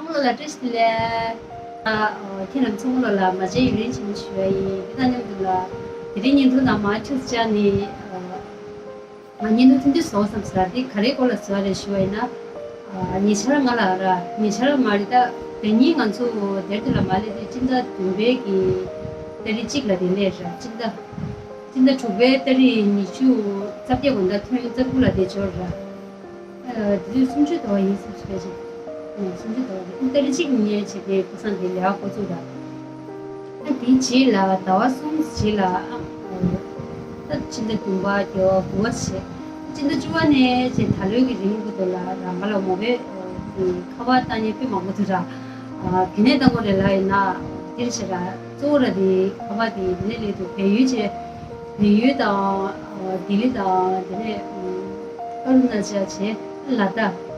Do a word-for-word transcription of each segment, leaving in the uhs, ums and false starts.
ཚང་མ་ལ་བཀྲ་ཤིས་བདེ་ལེགས། ཨ། ཁྱེད་རྣམས་ཚང་མ་ལ་མ་མཇལ་ཡུན་རིང་ཕྱིན་ཞུ་བ་ཡིན། དེ་དང་མཉམ་དུ་ལ་དེ་རིང་བརྙན་ཐུང་ནང་མར་ཅིག་བཅར་ནས། ཨ། ང་བརྙན་ཐུང་ཐུང་ཐུང་བཟོ་བསམ་ཟེར་དེ་ག་རེའི་སྐོར་ལ་བཟོ་བ་རེད་ཞུ་བ་ཡིན་ན། ཨ། ཉེ་ཆར་ང་ལ་ར་ཉེ་ཆར་མ་རེད་ད། དེ་ཉིན་ང་ཚོ་དེར་དུ་ལ་མ་སླེབས་དུས་སྤྱི་ཟླ་བདུན་པའི་གི་ཏ་རིག་གཅིག་ལ་དེ་སླེབས་ར། སྤྱི་ཟླ་སྤྱི་ཟླ་དྲུག་པའི་ཏ་རིག་ཉི་ཤུ་རྩ་བརྒྱད་དགོང་དག་ཐུན་རྩ་དགུ་ལ་དེ་འབྱོར་ར། ཨ། དེ་དུས་སུམ་ཅུ་ཟླ་བ་ཡིན་སུམ་ཅུ་ཟླ་བ་ཅིག་ཨ། སུམ་ཅུ་ཟླ་བ་རེད། ཏ་རིག་གཅིག་ཉིན་བྱས་ཏེ་ཁ་སང་དེ་ལས་ཀ་འགོ་བཙུགས་ར། ཨ། དེའི་རྗེས་ལ་ཟླ་བ་གསུམ་རྗེས་ལ། ཨ། ད་སྤྱི་ཟླ་བདུན་པ་བརྒྱད་པ་དགུ་པ་བྱས། སྤྱི་ཟླ་བཅུ་པ་ནས་བྱས་ད་ལོའི་གི་རིང་གི་དུ་ལ་རང་ག་ལ་མོ་བའི་ཁ་པར་བཏང་མཁན་དཔེ་མང་པོ་འདུག་ར། ཨ། ག་ནས་བཏང་དགོས་རེད་ལབ་ཡིན་ན། འདིར་བྱས་ར་གཙོ་བོ་ར་དེ་ཁ་པར་དེ་དེ་ནས་སླེབས་འདུག་བལ་ཡུལ་བྱས། བལ་ཡུལ་དང་། ཨ། ལྡི་ལི་དང་། དེ་ནས་ཨ་རུ་ན་ཅལ་བྱས། ལ་དྭགས།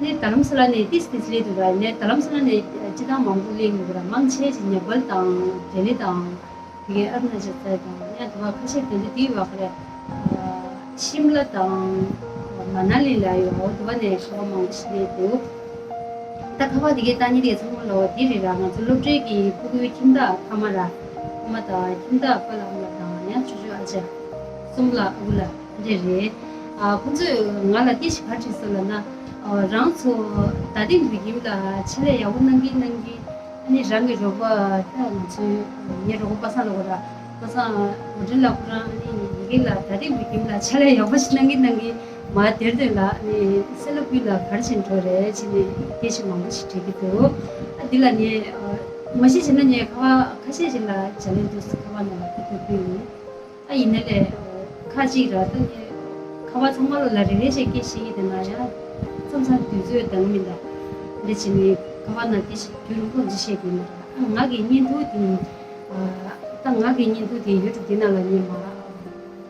ནས་རྡ་རམ་ས་ལ་ནས་ཏིས་ཏིས་སླེབས་འདུག་ར། ནས་རྡ་རམ་ས་ལ་ནས་སྤྱི་བཏང་མང་པོ་སླེབས་ཡོང་གི་ར། མང་ཆེ་ཅིག་ནེ་པཱལ་དང་ལྡི་ལི་དང་། དེ་གའི་ཨ་རུ་ན་ཅལ་རྩ་དང་ཡང་དུ་བ་ཁ་ཤས་དེ་འདྲ་དེའི་བ་ག་རེ། ཨ། ཤིམ་ལ་དང་། མ་ན་ལི་ལ་ཡོད། འོ་དུ་བ་ནས་ཁ་པར་མང་པོ་ཞིག་སླེབས་འདུག་ད་ཁ་པར་དེ་གའི་ལྟ་ཉིད་དེ་ཚང་མ་ལོ་དེ་རེད་ར། ང་ཚོ་སློབ་གྲྭའི་གི་ཕྲུ་གུའི་ཁྱིམ་བདག་ཕ་མ་ར། ཕ་མ་དང་ཁྱིམ་བདག་པཱ་ལགས་ཨ་མ་ལགས་དང་ཡང་ཆུང་ཆུང་ཨ་ཅག་གསུམ་ལ་ཨ་ཁུ་ལ་འདྲ་རེད། ཨ། ཁོ་ཚོས་ང་ལ་ཏི་ཞིག་ག་རེ་དྲིས་སོང་ལབ་ན། ཨ། རང་ཚོ་རྡ་སྟེང་བོད་ཁྱིམ་ལ་ཕྱག་ལས་ཡག་པོ་གནང་གིན་གནང་གིན། ཨ་ནི་རང་གི་རོགས་པ་ད་ང་ཚོའི་ངའི་རོགས་པ་པ་སངས་ལ་གོ་ར། པ་སངས་འོ་སྒྲིལ་ལ་ཁོ་རང་ཨ་ནི་ཡི་གེ་ལ་རྡ་སྟེང་བོད་ཁྱིམ་ལ་ཕྱག་ལས་ཡག་པོ་ཞིག་གནང་གིན་གནང་གིན། མ་དེར་དེར་ལ་ཨ་ནི་སེ་ལ་ཕུའི་ལ་ག་རེ་བྱེད་འགྲོ་རེད་བྱས་ནས་སྐད་ཆ་མང་པོ་ཞིག་དྲིས་ཀྱི་འདུག་ཨ། འདི་ལ་ངས། ཨ། མ་གཞི་བྱས་ན་ངས་ཁ་པར་ཁ་ཤས་ཤིག་ལ་ལྗགས་ལན་འདུག་སེ་ཁ་པར་ནང་ལ་ཕུལ་ཐུབ་ཀྱི་ཡོད། ཨ། ཡིན་ན་ལས་ཁ་ཅིག་ར་ད་ངས་ཁ་པར་ཚང་མ་ལོ་ལ་རེ་རེ་བྱས་སྐད་བཤད་ཀྱི་དེ་ན་ཡང་མཚམས་མཚམས་དུས་ཚོད་འདང་མི་འདང་། འདི་བྱས་ནས་ཁ་པར་ནང་སྐད་ཆ་རྒྱུན་རིང་པོ་འདི་བཤད་ཀྱི་ཡིན་ན་ར། ཨ། ང་གི་བརྙན་ཐུང་འདི། ཨ། ད་ང་གི་བརྙན་ཐུང་འདི་ཡུ་ཊུབ་འདི་ནང་ལ་ངས་མ།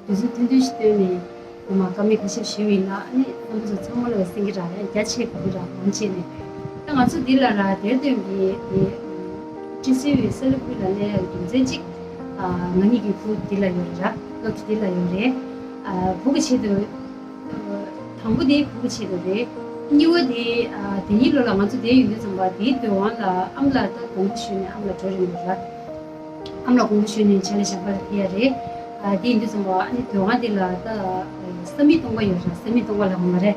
དུས་ཚོད་ཐུང་ཐུང་ཞིག་བཏོན་ནས་ངས་མ་བཀའ་མོལ་ཁ་ཤས་ཞུས་པ་ཡིན་ན། ཨ་ནི་རྣམ་པ་ཚོ་ཚང་མ་ལ་གསན་གྱི་ར། ཡང་རྒྱ་ཆེ་དགོས་ཀྱི་ར། མང་ཆེ་ནས། ད་ང་ཚོ་འདི་ལ་ར་དེར་སྟོན་གྱི་དེ་ཀྲི་སི་ཡུའི་སེ་ལ་ཕུའི་ལ་སླེབས་ཡག་རྒྱུ་མཚན་གཅིག་ཨ། ང་གཉིས་ཀྱི་བུ་འདི་ལ་ཡོད་རེད་ར། སློབ་གྲྭ་འདི་ལ་ཡོད་རེད། ཨ། བུ་གི་ཆེད་དུ། ཨ། དང་པོ་དེ་བུ་གི་ཆེད་དུ་རེད། གཉིས་པ་དེ། ཨ། དེ་ཉིད་ལོ་ལ་ང་ཚོ་དེ་ཡོང་དུས་ཙམ་པ་དེའི་སྡོད་ཁང་ལ་ཨ་མ་ལགས་ད་དགོངས་པ་ཞུས་ནས་ཨ་མ་ལགས་འགྲོ་རན་འདུག་ར། ཨ་མ་ལགས་དགོངས་པ་ཞུས་ནས་ཕྱག་ལས་གཞན་པ་ལ་ཕེབས་ཡ་རེད། ཨ། དེ་ཡིན་དུས་ཙམ་པ་ཨ་ནི་སྡོད་ཁང་དེ་ལ་ད་ས་མིག་སྟོང་པ་ཡོད་ར། ས་མིག་སྟོང་པ་ལབ་དགོས་མ་རེད།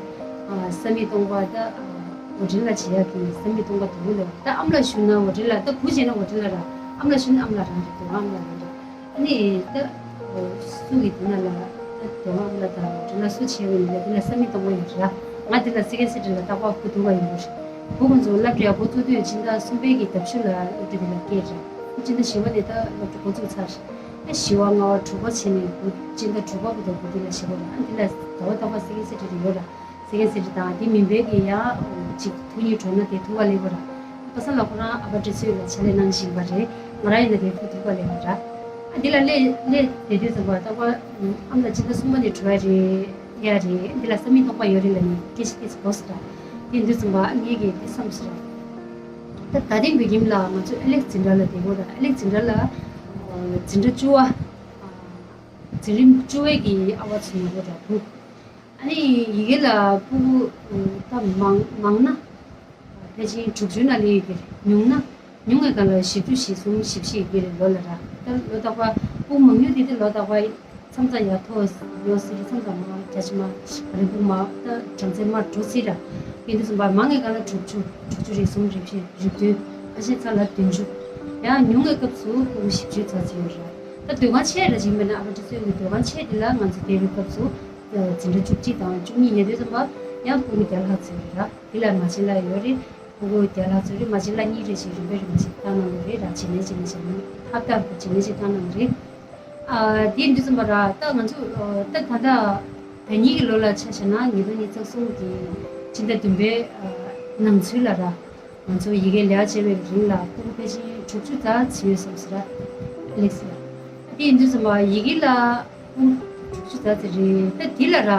ཨ། ས་མིག་སྟོང་པ་ད། ཨ། འོ་ཊེལ་ལ་བྱེད་ཡག་གི་ས་མིག་སྟོང་པ་དུ་བུ་ལ། ད་ཨ་མ་ལགས་ཞུ་ན་འོ་ཊེལ་ལ། ད་བུ་བྱས་ན་འོ་ཊེལ་ལ་ར། ཨ་མ་ལགས་ཞུ་ན་ཨ་མ་ལགས་རང་རེད། སྡོད་ཁང་ཨ་མ་ལགས་རང་རེད། ཨ་ནི་ད། ཨ། སུ་གི་དེ་ན་ལ། ད་སྡོད་ཁང་ཨ་མ་ལགས་དང་འོ་ཊེལ་ལ་སུ་བྱས་པ་ཡིན་ན་དེ་ལ་ས་མིག་སྟོང་པ་ཡོད་ར། ང་དེ་ལ་སེ་ཀེན་ཌ་སེ་ཊི་ལ་རྟག་པར་བུ་འདུག་ག་ཡོང་གི་རེད། བུ་ཁོང་ཚོ་སློབ་གྲྭ་ཡག་པོ་བཙུགས་དུས་སྤྱི་ཟླ་གསུམ་པའི་གི་ལྡབ་ཞུ་ལ་སློབ་གྲྭ་དེ་ལ་སྐྱེལ་ར། སྤྱི་ཟླ་བཞི་པ་ནས་ད་སློབ་གྲྭ་འགོ་བཙུགས་ཚར། ཨ། བཞི་པ་ལྔ་པ་དྲུག་པ་བྱས་ནས་བུ་སྤྱི་ཟླ་དྲུག་པ་བར་དུ་བུ་དེ་ལ་བཞི་པ་ལ། ཨ། འདི་ལ་ཟླ་བ་ལྟར་པ་སེ་ཀེན་ཌ་སེ་ཊི་རེ་ཡོད་ར། སེ་ཀེན་ཌ་སེ་ཊི་དང་དེ་མིན་པའི་གི་ཡང་གཅིག་ཐུག་ཉིན་གྲོལ་ན་དེ་ཐུག་ག་སླེབས་པ་ར། པ་སངས་ལགས་ཁོ་རང་ཨ་ཕ་ཀྲི་སི་ཡུ་ལ་ཕྱག་ལས་གནང་བཞིན་པ་རེད། ང་རང་ཡིན་ན་དེ་ཐུག་ཐུག་ག་སླེབས་པ་ར། ཨ། འདི་ལ་སླེབས་སླེབས་བསྡད་དུས་ཙམ་པ་རྟག་པར་ཨ་མ་ལགས་སྤྱི་ཟླ་གསུམ་པ་ནས་གྲོལ་ཡ་རེད། ཡ་རེད། འདི་ལ་ས་མིག་སྟོང་པ་ཡོད་རེད་ལབ་ནས་སྐད་ཆ་ཏོག་ཙམ་གོ་སོང་ར། དེ་ཡིན་དུས་ཙམ་པ་ངས་ཀྱིས་དེ་བསམ་སོང་ར། ད་རྡ་སྟེང་བོད་ཁྱིམ་ལ་ང་ཚོ་ཨ་ལེགས་འཛིན་གྲྭ་ལ་བསྡད་ཡོད་ར། ཨ་ལེགས་འཛིན་གྲྭ་ལ་འཛིན་གྲྭ་བཅུ་པ། འཛིན་རིམ་བཅུ་པའི་གི་ཨ་ཕ་ཚོ་ཡོད་ར་བུ། ཨ་ནི་ཡི་གེ་ལ་ཕྲུ་གུ་ད་མང་མང་ན་ཕལ་ཆེར་དྲུག་ཅུ་ནང་སླེབས་ཡོད་ཀྱི་རེད། ཉུང་ན་ཉུང་བའི་སྒང་ལ་བཞི་བཅུ་ཞེ་གསུམ་བཞི་བཅུ་ཡོད་ཀྱི་རེད་ལོ་ལ་ར། ད་ལོ་རྟག་པར་ཕྲུ་གུ་མང་ཉུང་དེ་དེ་ལོ་རྟག་པར་མཚམས་མཚམས་ཡར་མཐོ་ཡོང་སྲིད་རེད། མཚམས་མཚམས་མར་རྒྱ་ཆེ་མར་རིང་པོ་མར་ད་གྲངས་ཚད་མར་འགྲོ་སྲིད་ར། ཡིན་དུས་ཙམ་པ་མང་བའི་སྒང་ལ་དྲུག་ཅུ་དྲུག་ཅུ་རེ་གསུམ་རེ་བཞི་རེ་བདུན། ཁ་ཤས་ཚ་ལ་བདུན་ཅུ། ཡང་ཉུང་བའི་སྐབས་སུ་ཕྲུ་གུ་བཞི་བཅུ་ཙམ་ཅིག་ཡོད་ར། ད་སྡོད་ཁང་ཆེ་ར་ཅིག་མེད་ན་ཨ་ཕ་ཀྲི་སི་ཡུ་གི་སྡོད་ཁང་ཆེ་དེ་ལ་ང་ཚོ་བསྡད་པའི་སྐབས་སུ། འཛིན་གྲྭ་བཅུ་གཅིག་དང་བཅུ་གཉིས་ཡོད་དུས་ཙམ་པ་ཡང་ཕྲུ་གུ་བརྒྱ་ལྷག་ཙམ་ཡོད་ར། དེ་ལ་མ་བྱན་ལགས་ཡོད་རེད། ཕྲུ་གུ་བརྒྱ་ལྷག་ཙམ་རེད། མ་བྱན་ལགས་གཉིས་རེ་ཞིག་རིམ་པས་རིམ་པས་ཞིག་བཏང་གནང་དགོས་རེད་ར། བྱེད་ལས་བྱེད་ལས་བྱེད་ལས་ཧབ་ཏ་བྱེད་ལས་བྱེད་བཏང་གནང་དགོས་རེད། ཨ། དེ་ཡིན་དུས་ཙམ་པ་ར་ད་ང་ཚོ་ཨ། ད་ད་ལྟ་ད་ཉིད་ཀྱི་ལོ་ལ་ཆ་བཞག་ན་ཉིས་སྟོང་ཉི་ཤུ་རྩ་གསུམ་གྱི་སྤྱི་ཟླ་བདུན་པའི་ཨ། ནང་ཚུད་ལ་ར། ང་ཚོ་ཡི་གེ་ལས་ཀ་བྱེད་པའི་རིང་ལ་ཕྲུ་གུ་ཕལ་ཆེར་དྲུག་ཅུ་ཙམ་ཅིག་ཡོད་བསམ་སྲིད་ར། ཨ་ལེགས་སི་ལགས། དེ་ཡིན་དུས་ཙམ་པ་ཡི་གེ་ལ་ཕྲུ་གུ་དྲུག་ཅུ་ཙམ་ཅིག་རེད། ད་འདི་ལ་ར་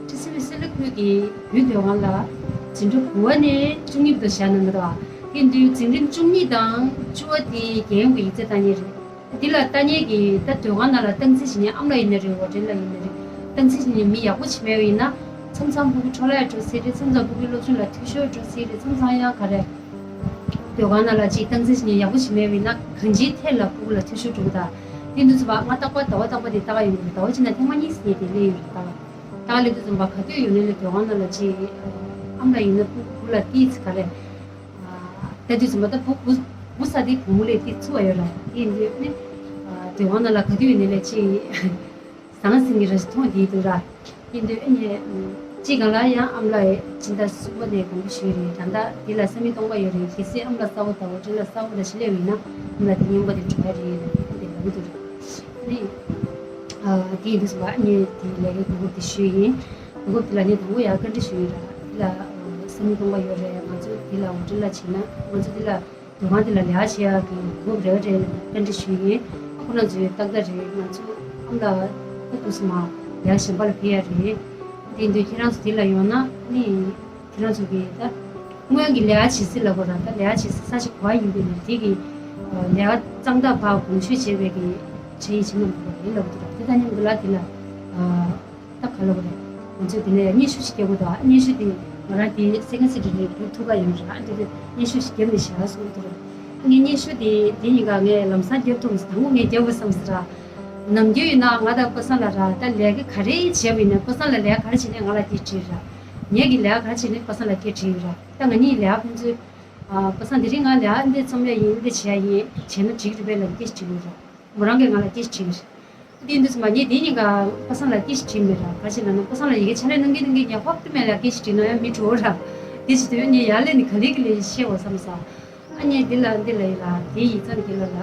ཀྲི་སི་ཡུ་སེ་ལ་ཕུའི་གི་བོད་སྡོད་ཁང་ལ་འཛིན་གྲྭ་དགུ་པ་ནས་བཅུ་གཉིས་བར་དུ་བཞག་གནང་གི་འདུག་ཨ། དེ་ཡིན་དུས་འཛིན་རིམ་བཅུ་གཉིས་དང་བཅུ་པ་དེ་རྒྱལ་ཡོངས་ཀྱི་ཡིག་ཚད་ལྟ་མཁན་རེད། འདི་ལ་ལྟ་མཁན་གྱི་ད་སྡོད་ཁང་ནང་ལ་སྟངས་འཛིན་བྱེད་མཁན་ཨ་མ་ལགས་ཡིན་ན་རེད། ཧོ་ཊེལ་ལ་ཡིན་ན་རེད། སྟངས་འཛིན་བྱེད་མཁན་མི་ཡག་པོ་ཅིག་མེད་པ་ཡིན་ན་མཚམས་མཚམས་ཕྲུ་གུ་འཕྲོ་བརླག་འགྲོ་སྲིད་རེད། མཚམས་མཚམས་ཕྲུ་གུའི་སློབ་སྦྱོང་ལ་འཐུས་ཤོར་འགྲོ་སྲིད་རེད། མཚམས་མཚམས་ཡང་ག་རེ། སྡོད་ཁང་ནང་ལ་ཅིག་སྟངས་འཛིན་ཞིག་ཡག་པོ་ཞིག་མེད་པ་ཡིན་ན་གང་ཅིའི་ཐད་ལ་ཕྲུ་གུ་ལ་འཐུས་ཤོར་འགྲོ་གི་ད། དེ་འདུག་ཙམ་པ་ང་རྟག་པར་ཟླ་བ་རྟག་པར་དེ་ལྟ་ག་ཡོང་གི་རེད། ཟླ་བ་གཅིག་ནང་ཐེངས་མ་གཉིས་ཟེར་ནས་དེ་སླེབས་ཡོང་རེད་ད། ད་ལས་དུས་ཙམ་པ་ག་དུས་ཡོད་ནའི་ལས་སྡོད་ཁང་ནང་ལ་ཅིག་ཨ་མ་ལགས་ཡིན་ན་བུ་བུ་ལ་ཏིས་ག་རེ། ཨ་ལྟ་དུས་ཙམ་པ་ད་བུ་བུ་བུ་ས་དེ་བུ་མོ་ལས་ཏིས་ཚུ་བ་ཡོད་ར། དེ་ཡིན་དུས་ནི་ཨ་སྡོད་ཁང་ནང་ལ་ག་དུས་ཡོད་ནའི་ལས་ཅིག་ཟང་ཟིང་གི་ར་ཞིག་མཐོང་བསྡད་འདུག་ར། དེ་ཡིན་དུས་ཨ་ནི་ཅིག་གང་ལ་ཡང་ཨ་མ་ལགས་སྤྱི་ཟླ་གསུམ་པ་ནས་དགོངས་པ་ཞུས་རེད། ད་ལྟ་དེ་ལ་ས་མིག་སྟོང་པ་ཡོད་རེད། གལ་སྲིད་ཨ་མ་ལགས་གསར་པ་དང་འཕྲིན་ལས་གསར་པ་ལ་ཞིག་སླེབས་ཡིན་ན་ཨ་མ་ལགས་དེ་རྙིང་པ་དེ་འགྲོ་ཡ་རེད་ལབ་ནས་དེ་ལབ་འདུག་ར། ཨ་ནི། ཨ་དེ་ཡིན་དུས་ཙམ་པ་ཨ་ནི་དེ་ལས་ཀའི་གོ་སྐབས་དེ་ཞུས་ཡིན། གོ་སྐབས་དེ་ལ་ངས་དང་པོ་ཡར་བཀའ་འདྲི་ཞུ་ཡིན་ར། དེ་ལ་ཨ་ས་མིག་སྟོང་པ་ཡོད་རེད། ང་ཚོ་དེ་ལ་འཕྲིན་ལས་བྱེད་ན་ང་ཚོ་དེ་ལ་སྡོད་ཁང་དེ་ལ་ལས་ཀ་བྱེད་ཡག་གི་གོ་སྐབས་རེ་བ་རེད་ལབ་ནས་བཀའ་འདྲི་ཞུས་ཡིན། ཁོ་རང་ཚོས་ཏག་ཏག་རེད། ང་ཚོ་ཨ་མ་ལགས་ད་དུས་སུ་མ་ལས་ཀ་གཞན་པ་ལ་ཕེབས་ཡ་རེད། དེ་ཡིན་དུས་ཁྱེད་རང་ཚོ་དེ་ལ་ཡོང་ན་ཨ་ནི་ཁྱེད་རང་ཚོ་གི་ད་སྔོན་གྱི་ལས་ཀ་བྱེད་སྲིད་ལབ་དགོས་ར། ད་ལས་ཀ་བྱེད་སྲིད་ས་ཆ་ག་པར་ཡིན་དུས་ནས་དེ་གི་ལས་ཀ་གཙང་དག་ཕར་གོང་ཞུས་བྱས་པའི་གི་ཆ་ཡིག་བྱེད་མ་དགོས་པ་རེད་ལབ་འདུག་ར། དེ་ད་ནི་འདི་ལ་དེ་ལ་ད་ག་ལབ་དགོས་རེད། ང་ཚོས་དེ་ནས་སྙན་ཞུ་ཞིག་རྒྱབ་དགོས་ད། སྙན་ཞུ་དེ་ང་རང་དེ་སེ་ཀན་སི་ཊི་ནས་བསྒྱུར་ཐུབ་པ་ཡིན་ར། ཨ་འདི་དེ་སྙན་ཞུ་ཞིག་རྒྱབ་ནས་བཞག་གསུངས་འདུག་ར། ངས་སྙན་ཞུ་དེ་དེ་གཉིས་ཀ་ངས་ལམ་སང་རྒྱབ་ཐུབ་མ་སོང་། དང་པོ་ངས་རྒྱབ་དགོས་བསམ་སོང་ར། ནམ་རྒྱུན་ཡིན་ན་ང་དང་པ་སངས་ལགས་ར་ད་ལས་ཀ་ག་རེ་བྱས་པ་ཡིན་ན་པ་སངས་ལགས་ལས་ཀ་ག་རེ་བྱས་ནས་ང་ལ་སྐད་དྲིས་ར། ངས་ཀྱི་ལས་ཀ་ག་རེ་བྱས་ནས་པ་སངས་ལགས་སྐད་དྲིས་ར། ད་ང་གཉིས་ལས་ཀ་ཕན་ཚུན་ཨ་པ་སངས་དེ་རིང་ང་ལས་ཀ་འདི་རྩོམ་ཡ་ཡིན། འདི་བྱེད་ཡ་ཡིན། བྱས་ན་འགྲིག་རེད་པས་ལབ་སྐད་དྲིས་ཡོད་ར། མོ་རང་གིས་ང་ལ་སྐད་དྲིས་ར། དེ་འདུག་སེ་མ་ངས་དེ་གཉིས་ཀ་པ་སངས་ལ་སྐད་ཞིག་དྲིས་མེད་ར། ག་ཅི་ལབ་ན་པ་སངས་ལ་ཡི་གེ་ཕྱག་ལས་གནང་གིན་གནང་གིན་ངས་ཧོབ་ཏེ་མེད་ལ་སྐད་ཞིག་དྲིས་ན་ཡང་མི་འགྲོ་ར། དེ་བྱེད་དུས་ངས་ཡར་ལས་ནས་ག་ལེ་ག་ལེ་བཤད་འོ་བསམ་ས། ཨ་ནི་འདི་ལ་འདི་ལ་ཡི་ལ་དེ་ཡིག་ཚང་འདི་ལ་ལ།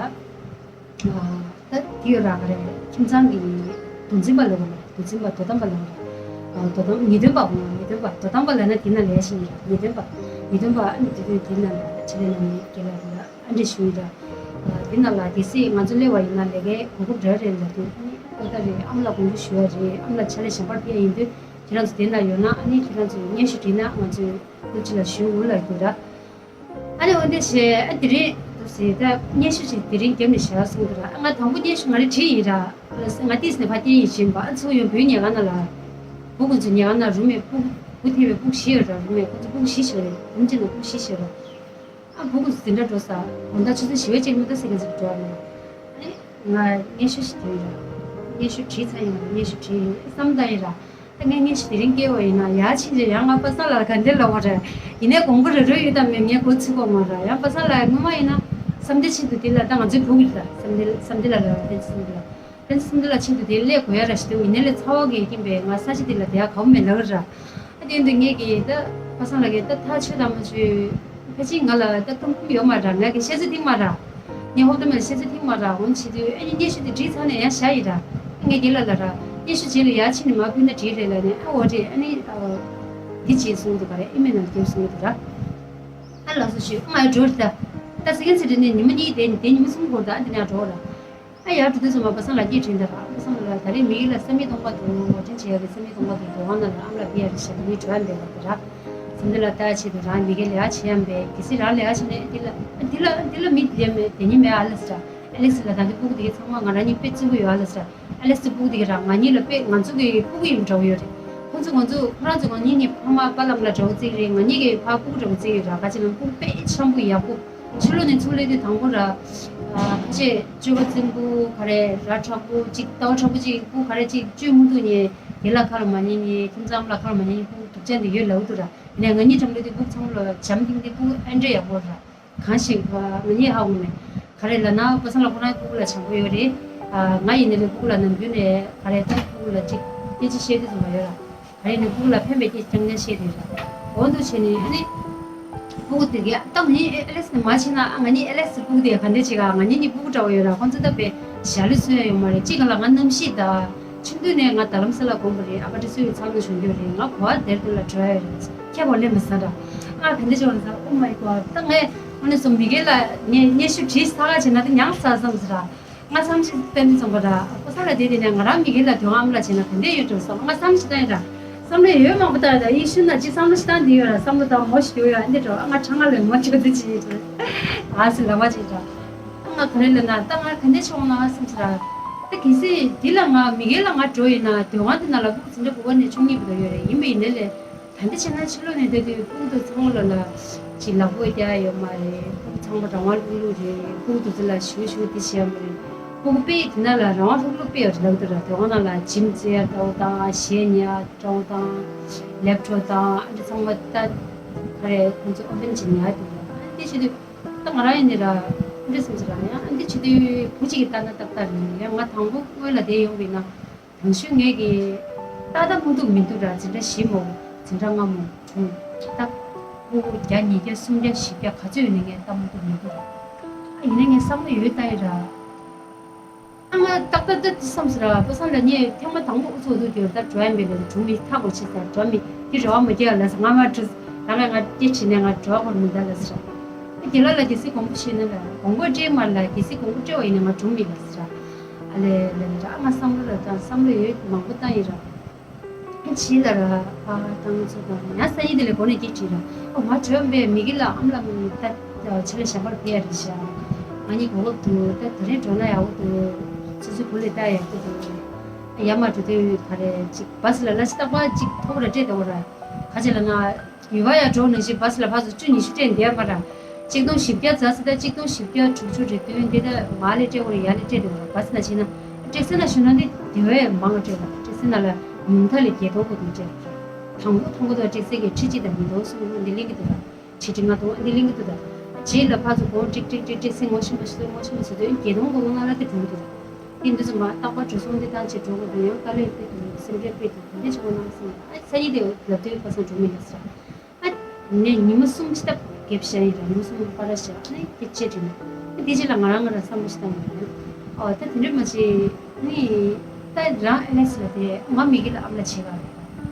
ད་དེ་ཡོད་ར། ག་རེ་ཁྱིམ་ཚང་གི་མདོ་འཛིན་པ་ལབ་དགོས་མ་རེད། མདོ་འཛིན་པ་དོ་དམ་པ་ལབ་དགོས་ར། དོ་དམ་ཉེས་དོན་པ་དགོས་མ། ཉེས་དོན་པ་དོ་དམ་པ་ལབ་ན་དེ་ན་ལས་ཤིག་ཡིན་ར། ཉེས་དོན་པ་ཉེས་དོན་པ་ཨ་ནི་དེ་དུས་དེ་ན་ལ་ཕྱག་ལས་གནང་མཁན་རྒན་ལགས་རེད་ལ། ཨ་འདྲ་ཞུ་ཡིན་ར། དེ་ནང་ལ་གལ་སྲིད་ང་ཚོ་སླེབས་པ་ཡིན་ན་ལས་ཀའི་གོ་སྐབས་རེ་རེ་ལ་དུས་ཨ་ནི་ཨོ་ད་རེད། ཨ་མ་ལགས་དགོངས་ཞུ་ཞུ་བ་རེད། ཨ་མ་ལགས་ཕྱག་ལས་གཞན་པར་ཕེབས་ཡིན་དུས་ཁྱེད་རང་ཚོ་དེ་ན་ཡོད་ན་ཨ་ནི་ཁྱེད་རང་ཚོས་སྙན་ཞུ་བྲིས་ན་ང་ཚོས་སློབ་སྤྱི་ལ་ཞུ་འོ་ལབ་ཡོད་ར། ཨ་ནི་འོ་འདི་བྱས་ཨ་དེ་རིང་འདུག་ཟེར་ད་སྙན་ཞུ་ཅིག་དེ་རིང་རྒྱབ་ནས་བཞག་གསུངས་འདུག་ར། ང་དང་པོ་སྙན་ཞུ་ང་རང་བྲིས་ཡིན་ར། ང་ཏིས་ནས་ཕ་སྐྱེས་ཡིན་བཞིན་པ་ཨ་ཚུར་ཡོང་བུའི་ཉལ་ཁང་ནང་ལ། བུ་ཁོང་ཚོ་ཉལ་ཁང་ནང་རུམ་མེད་སྤུ་སྤུ་ཐེ་བའི་སྤུ་བཞི་ཡོད་ར། རུམ་མེད་ཁོང་ཚོ་སྤུ་བཞི་ཞིག་རེད། རུམ་གཅིག་ནང་སྤུ་བཞི་ཞིག་ར། ཨ་བུ་ཁོང་ཚོ་འཛིན་གྲྭ་འགྲོ་ས་དགོང་དག་ཆུ་ཚོད་བཞི་པ་ཅིག་མི་འདུག་སེ་ག་ཚོད་འགྲོ་བ་མེད། ཨ་ནི་ང་སྙན་ཞུ་ཞིག་དེ་ཡིན་ར། སྙན་ཞུ་བྲིས་ཚར་ཡིན་ར། སྙན་ཞུ་བྲིས་ཡིན་བསམ་བཏང་ཡིན་ར། ད་ངས་སྙན་ཞུ་དེ་རིང་སྐྱེལ་བ་ཡིན་ན་ཡར་ཕྱིན་རྗེས་ཡང་ང་པ་སངས་ལགས་ལ་ག་འདྲ་ལབ་པ་རེད། ཡིན་ནའི་དགོངས་པ་རེ་རེ་ཡོད་དམ་མེད་ངས་གོ་ཚོད་གོ་མ་ར། ཡང་པ་སངས་ལགས་སྔོན་མ་ཡིན་ན་བསམ་གཏན་ཆེད་དུ་དེ་ལ་ད་ང་ཚོའི་བུ་ཡིན་ལ་བསམ་གཏན་བསམ་གཏན་ལ་ལ་བསྟན་ཚུལ་ལ། བསྟན་འཛིན་ལ་ཆེད་དུ་དེ་སླེབས་དགོས་ཡ་ར་ཞིག་འདུག་ཡིན་ནའི་ལས་ཚ་བ་གི་ཡིན་པས་ང་ས་ཆ་དེ་ལ་བསྡད་ཡ་གའུ་མེད་ལབ་ར། ཨ་དེ་འདུག་ངས་ཀྱིས་ད་ཁ་སང་ལ་གས་ད་ཐག་ཆོད་དམ་ཆོད་ཕལ་ཆེར་ང་ལ་ད་ཀུམ་ཀུམ་ཡོད་མ་ར། ང་གི་བཤད་ཚོད་ཐིག་མ་ར། ངས་ཧོབ་ཏེ་མེད་ལ་བཤད་ཚོད་ཐིག་མ་ར། འོན་བྱེད་དུས་ཨ་ནི་སྙན་ཞུ་དེ་བྲིས་ཚར་ནས་ཡང་བཞག་ཡིན་ར། ངས་དེ་ལ་ལ་ར་སྙན་ཞུ་རྗེས་ལ་ཡར་ཕྱིན་ནས་མར་ཕུལ་ན་འགྲིག་རེད་ལབ་ནས་ཨ་འོ་རེད། ཨ་ནི་འདི་བྱས་གསུངས་འདུག་ག་རེ་ཨི་མེལ་ནང་བརྒྱབ་གསུངས་འདུག་ར། ཨ་ལགས་སོ་ཞུས། ང་ཡར་འགྲོ་རེད་ད། ད་སེ་ཀན་སི་ཊི་ནས་ཉི་མ་གཉིས་དེ་དེ་ཉི་མ་གསུམ་འགོར་ད། ཨ་འདི་ནས་འགྲོ་ར། ཨ་ཡར་འགྲོ་དུས་ཙམ་པ་པ་སངས་ལ་སྐད་འཕྲིན་ད་ར། པ་སངས་ལ་ད་རེས་མི་ཡུལ་ལ་ས་མིག་སྟོང་པ་འདུག་ངོ་སྤྲོད་བྱེད་ཡ་གི་ས་མིག་སྟོང་པ་འདུག་དོ་དགོང་ནང་ལ་ཨ་མ་ལགས་ཕེབས་ཡ་རེད་ཤག་ངས་འགྲོ་ཡ་མེད་ལབ་དེ་ར། བསམ་འདི་ལ་ལྟ་བྱེད་དུ་རང་མི་རྒན་ལས་ཀ་བྱེད་ཡ་མེད། གལ་སྲིད་རང་ལས་ཀ་བྱེད་ནས་འདི་ལ་འདི་ལ་འདི་ལ་མི་དེ་མེད་དེ་གཉིས་མེད་ཨ་ལེ་སི་ར། ཨ་ལེ་སི་ལ་ད་འདི་སྤུ་གུ་དེ་གའི་ཚང་མ་ང་རང་གཉིས་དཔེ་བརྩི་གི་ཡོད་ཨ་ལེ་སི་ར། ཨ་ལེ་སི་སྤུ་གུ་དེ་གའི་ར་ང་གཉིས་ལ་དཔེ་ང་ཚོ་གི་སྤུ་གུ་ཡིན་འདྲ་བོ་ཡོད་རེད། ཁོང་ཚོ་ང་ཚོ་ཁོ་རང་ཚོ་ང་གཉིས་གཉིས་ཕ་མ་པ་ལམ་ལ་འདྲ་བོ་བརྩི་གི་རེད། ང་གཉིས་ཀྱི་ཕ་སྤུ་གུ་འདྲ་བོ་བརྩི་གི་ར། ག་ཅི་ལ་སྤུ་གུ་དཔེ་འཆམ་པོ་ཡག་པོ། ཕྱི་ལོགས་ནས་ཚུར་སླེབས་དུས་དང་པོ་ར། ཨ་ཕ་ཆེ་སྤྱོད་པ་རྩིང་པོ་ག་རེ་ར་མཁྲེགས་པོ་གཅིག་ལྟ་བ་མཁྲེགས་པོ་གཅིག་སྤུ་གུ་ག་རེ་གཅིག་བཅོས་མི་ཐུབ་ནས་དེ་ལ་ཁ་ལ་མ་ཉན་ནས་ཁྱིམ་ཚང་ལ་ཁ་ལ་མ་ཉན་ནས་སྤུ་གུ་སྡུག་ཅག་འདི་ཡོད་ལབ་འདུག་ར། ཡིན་ནའི་ང་གཉིས་འགྲམ་ལ་དུས་སྤུ་གུ་ཚང་མ་ལ་བྱམས་ཐིང་ཐིང་སྤུ་གུ་ཨེ་འདྲ་ཡག་པོ་ར། གང་ཞིག་ང་གཉིས་ཧ་གོ་མེད། ག་རེ་ལབ་ན་པ་སངས་ལགས་ཁོ་རང་སྤུ་གུ་ལ་བྱམས་པོ་ཡོད་རེད། ང་ཡིན་ནའི་ལས་སྤུ་གུ་ལ་ནམ་རྒྱུན་ནས་ག་རེ་ད་སྤུ་གུ་ལ་གཅིག་སྐད་ཆ་བཤད་དུས་ཙམ་པ་ཡོད་ར། ག་རེ་ནས་སྤུ་གུ་ལ་ཕན་པའི་སྐད་ཆ་རྐྱང་རྐྱང་བཤད་རེད་ར། འོ་འདུག་བྱས་ནས་ཨ་ནི། སྤུ་གུ་དེ་གས་ད་ང་གཉིས་ཨེ་ལེ་སི་ནས་མར་ཕྱིན་ན་ཨ་ང་གཉིས་ཨེ་ལེ་སི་སྤུ་གུ་དེ་ག་འདྲ་བྱེད་ག་ང་གཉིས་གཉིས་སྤུ་གུ་འདྲ་བོ་ཡོད་ར། ཁོང་ཚོ་ད་དཔེ་ཞྭ་ལུ་ཚུད་ཡ་ཡོད་མ་རེད། གཅིག་ག་ལ་ང་གནམ་གཤིས་ད། ཆུང་དུས་ནས་ང་རྡ་རམ་ས་ལ་གོམ་པ་རེད། ཨ་ཕ་ཁྲི་སུའི་ཚང་ལ་བྱུང་རྒྱུ་རེད། ང་གོ་བ་དེར་དེ་ལ་འགྲོ་ཡ་རེད། ཁྱེད་གོ་ལེ་མི་ས་འདྲ། ཨ་ག་འདྲ་བྱུང་རེད་ས། Oh my God. ད་ངས་ཨ་ནི་སོ་མི་རྒན་ལ་ངས་སྙན་ཞུ་བྲིས་ཚར་བྱས་ན་ད་མྱངས་ཚར་བསམ་ཟེར་ར། ང་བསམ་ཤེས་བསྟན་ནས་བཙོང་པ་ར། ཨ་ཁོ་ས་ལ་བསྡད་དེ་ནས་ང་རང་མི་རྒན་ལ་དོན་ཨ་མ་ལ་བྱས་ན་ག་འདྲ་ཡོད་འགྲོ་བསམ། ང་བསམ་ཤེས་བསྟན་ར། བསམ་བློ་ཡོད་མང་པོ་བཏང་ར། ད་ཡིན་ཤུལ་ན་ཅི་བསམ་བློ་ཞིག་བཏང་འདི་ཡོད་ར། བསམ་བློ་བཏང་མོ་ཞིག་ཡོད་ཡ་འདི་འགྲོ། ཨ་ང་ཁྲང་ང་ལ་མོ་ཅོ་འདི་ཅི་ཡིན་འགྲོ། ཨ་སི་ལ་མ་ཅི་འདྲ། ང་ག་རེ་ལབ་ན་ད་ང་ག་འདྲ་བྱུང་ན་བསམ་ཟེར་ར། ད་གལ་སྲིད་འདི་ལ་ང་མི་རྒན་ལ་ང་འགྲོ་ཡིན་ན་སྡོད་ཁང་འདི་ནང་ལ་སྤུ་གུ་འཛིན་གྲྭ་དགུ་པ་ནས་བཅུ་གཉིས་བར་དུ་ཡོད་རེད། ཡིན་པ་ཡིན་ནའི་ལས་ད་འདི་བྱས་ན་ཕྱི་ལོགས་ནས་བསྡད་དུས་སྤུ་གུ་དང་ཚང་མ་ལ་ལ་ ཅིག་ལག་པ་རྒྱག་ཡོད་མ་རེད། ཕྲུ་གུ་ཚང་མ་རང་དབང་ལྷུག་ལྷུག་རེད། ཕྲུ་གུ་དེ་ཚོ་ལ་ཞུ་ཞུ་དེ་བྱས་ཡོད་མ་རེད། ཕྲུ་གུ་དཔེ་དེ་ན་ལ་རང་དབང་ལྷུག་ལྷུག་དཔེ་ཡོད་རེད་ལབ་འདུག་ར། དེ་འོ་ན་ལ་ཇིམ་རྩེ་ཡ་འདྲ་བོ་དང་གཞས་ཉན་ཡ་འདྲ་བོ་དང་ལེབ་ཀྲོབ་དང་ཨ་འདྲ་ཚང་མ་ད་ག་རེ་ཁོང་ཚོ་ཨོ་པན་བྱེད་ཉན་ཡ་འདུག་ར། ཨ་འདི་བྱེད་དུས་ད་ང་རང་ཡིན་ནི་ར་ཨ་འདྲ་སེམས་ཀྱི་ར། ཡང་ཨ་འདི་བྱེད་དུས་བུ་གཅིག་གིས་ལྟ་ན་ཏག་ཏག་རེད། ཡང་ང་དང་པོ་སྔོན་ལ་བསྡད་ཡོང་བ་ཡིན་ན། དང་ཤོས་ངས་ཀྱི་ཏག་ཏག་མ་འདུག་མི་འདུག་ར། འཛིན་གྲྭ་བཞི་མོ་འཛིན་གྲྭ་ལྔ་མོ་བྱུང་ཏག་ཕྲུ་གུ་བརྒྱ་ཉིས་བརྒྱ་སུམ་བརྒྱ་བཞི་བརྒྱ་ག་ཚོད་ཡོད་ནས་ངས་ལྟ་མ་འདུག་མི་འདུག་ར། ཨ་ཡིན་ན་ངས་བསམ་བློ་ཡོད་ལྟ་ཡི་ར། ཨ་ང་ཏག་ཏག་ཏག་ཏག་བསམ་ཟེར་ར། པ་སངས་ལ་ངས་ཐེངས་མ་དང་པོ་ཨུ་ཚུགས་འདུག་གྱུར་ད་འགྲོ་ཡ་མེད་ལ་གྲུང་མི་ཐག་གོ་ཆེ་ཟེར་འགྲོ་མི་དེ་རེ་བ་མ་རྒྱག་ལ་ཟེར། ང་མ་གྲུ་རང་ང་ང་སྐད་བྱས་ནས་ང་འགྲོ་བ་གོ་མི་འདའ་ལ་ཟེར། ཨ་དེ་ལ་ལ་གལ་སྲིད་དགོངས་པ་བཞེས་ན་ལ་དགོངས་པ་སྤྲད་མ་ལ་གལ་སྲིད་དགོངས་པ་སྤྲད་བ་ཡིན་ན་ང་གྲུང་མི་ལ་ཟེར། ཨ་ལས་ལས་ར་ང་བསམ་བློ་ལ་བཏང་བསམ་བློ་ཡོད་མང་པོ་བཏང་ཡིན་ར། ཨ་བྱིས་ལ་ར་ཨ་བཏང་ཚོ་དང་ཡང་སང་ཉིན་དེ་ལས་སྒོ་ནས་སྐད་དྲིས་ར། ཨ་ང་བྲོས་པས་མི་གི་ལ་ཨམ་ལ་མི་ད་ཆ་ལས་ཞབས་པར་ཕེ་ཡ་རེད་ཤག་ང་གཉིས་གོ་སྐབས་འདུག་ད་དེ་རིང་འགྲོ་ན་ཡག་པོ་འདུག་སོ་སོའི་བུ་ལས་ལྟ་ཡག་པོ་འདུག་ཡར་མར་འགྲོ་དུས་ག་རེ་ཅིག་བ་སི་ལ་ལ་ཅི་རྟག་པར་ཅིག་ཐོག་ར་སྤྲད་དེ་འོ་ར། ག་ཅི་ལ་ན། ཡུལ་བ་ཡར་འགྲོ་ནང་བཞིན་བ་སི་ལ་ཕར་ཚུར་བཅུ་ཉི་ཤུ་སྤྲད་བསྡད་པ་ར། གཅིག་སྟོང་བཞི་བརྒྱ་ཙམ་ཟེར་ད་གཅིག་སྟོང་བཞི་བརྒྱ་དྲུག་ཅུ་རེ་བདུན་འདི་ད་མར་ལས་སྤྲད་དགོས་རེད། ཡར་ལས་སྤྲད་དགོས་རེད། བ་སི་ན་བྱས་ན་སྤྲད་སེ་ན་གཞོན་ནུ་འདི་དེ་བས་མང་བ་སྤྲད་པ་ར། སྤྲད་སེ་ན་ལ་ཉུང་མཐའ་ལས་བརྒྱད་སྟོང་གོ་དུ་སྤྲད་པ་ར། དང་པོ་མཐོང་གོ་དུ་སྤྲད་སེ་གི་ཁྲི་གཅིག་དང་ཉིས་སྟོང་གསུམ་སྟོང་འདི་ལེན་གི་འདུག་ར། ཁྲི་ཁྲི་ལྔ་སྟོང་འདི་ལེན་གི་འདུག་ར། རྗེས་ལ་ཕར་ཚུར་སྒོར་ཀྲིག་ཀྲིག་ཀྲིག་ཀྲིག་སེ་ངོ་ཤེས་མ་ཤེས་ངོ་ཤེས་མ་ཤེས་དུས་བརྒྱད་སྟོང་གོ་དུ་ན་ལ་དེ་གྲོངས་འདུག་ར། དེ་འདི་ཚོ་མ་རྟག་པར་འགྲོ་སོང་འདི་བཏང་བྱས་འགྲོ་དགོས་འདུག་ཡང་དཀའ་ལས་དཔེ་འདུག་སེམས་ཁྲལ་དཔེ་འདུག་དེ་འདྲ་བྱུང་ན་བསམ། ཨ་ས་ཡི་དེ་ལབ་དུས་ཁ་སང་འགྲོ་མི་ལ་ས། ཨ་ནས་ཉི་མ་གསུམ་ཅི་ལྟ་རྒྱབ་བཞག་ཡིན་ར། ཉི་མ་གསུམ་པ་ར་བཞག་ནས་དེ་བྱས་དྲན་ན་ཨ་དེ་རྗེས་ལ་ང་རང་ང་རང་བསམ་བློ་ཞིག་བཏང་ཡོད་ན། ཨོ་ད་དེ་འདྲ་མ་བྱེད་ནི། ད་རང་ཨེ་ལེགས་ལ་དེ་ང་མི་གི་ལ་ཨམ་ལ་བྱེད་ག་རེད།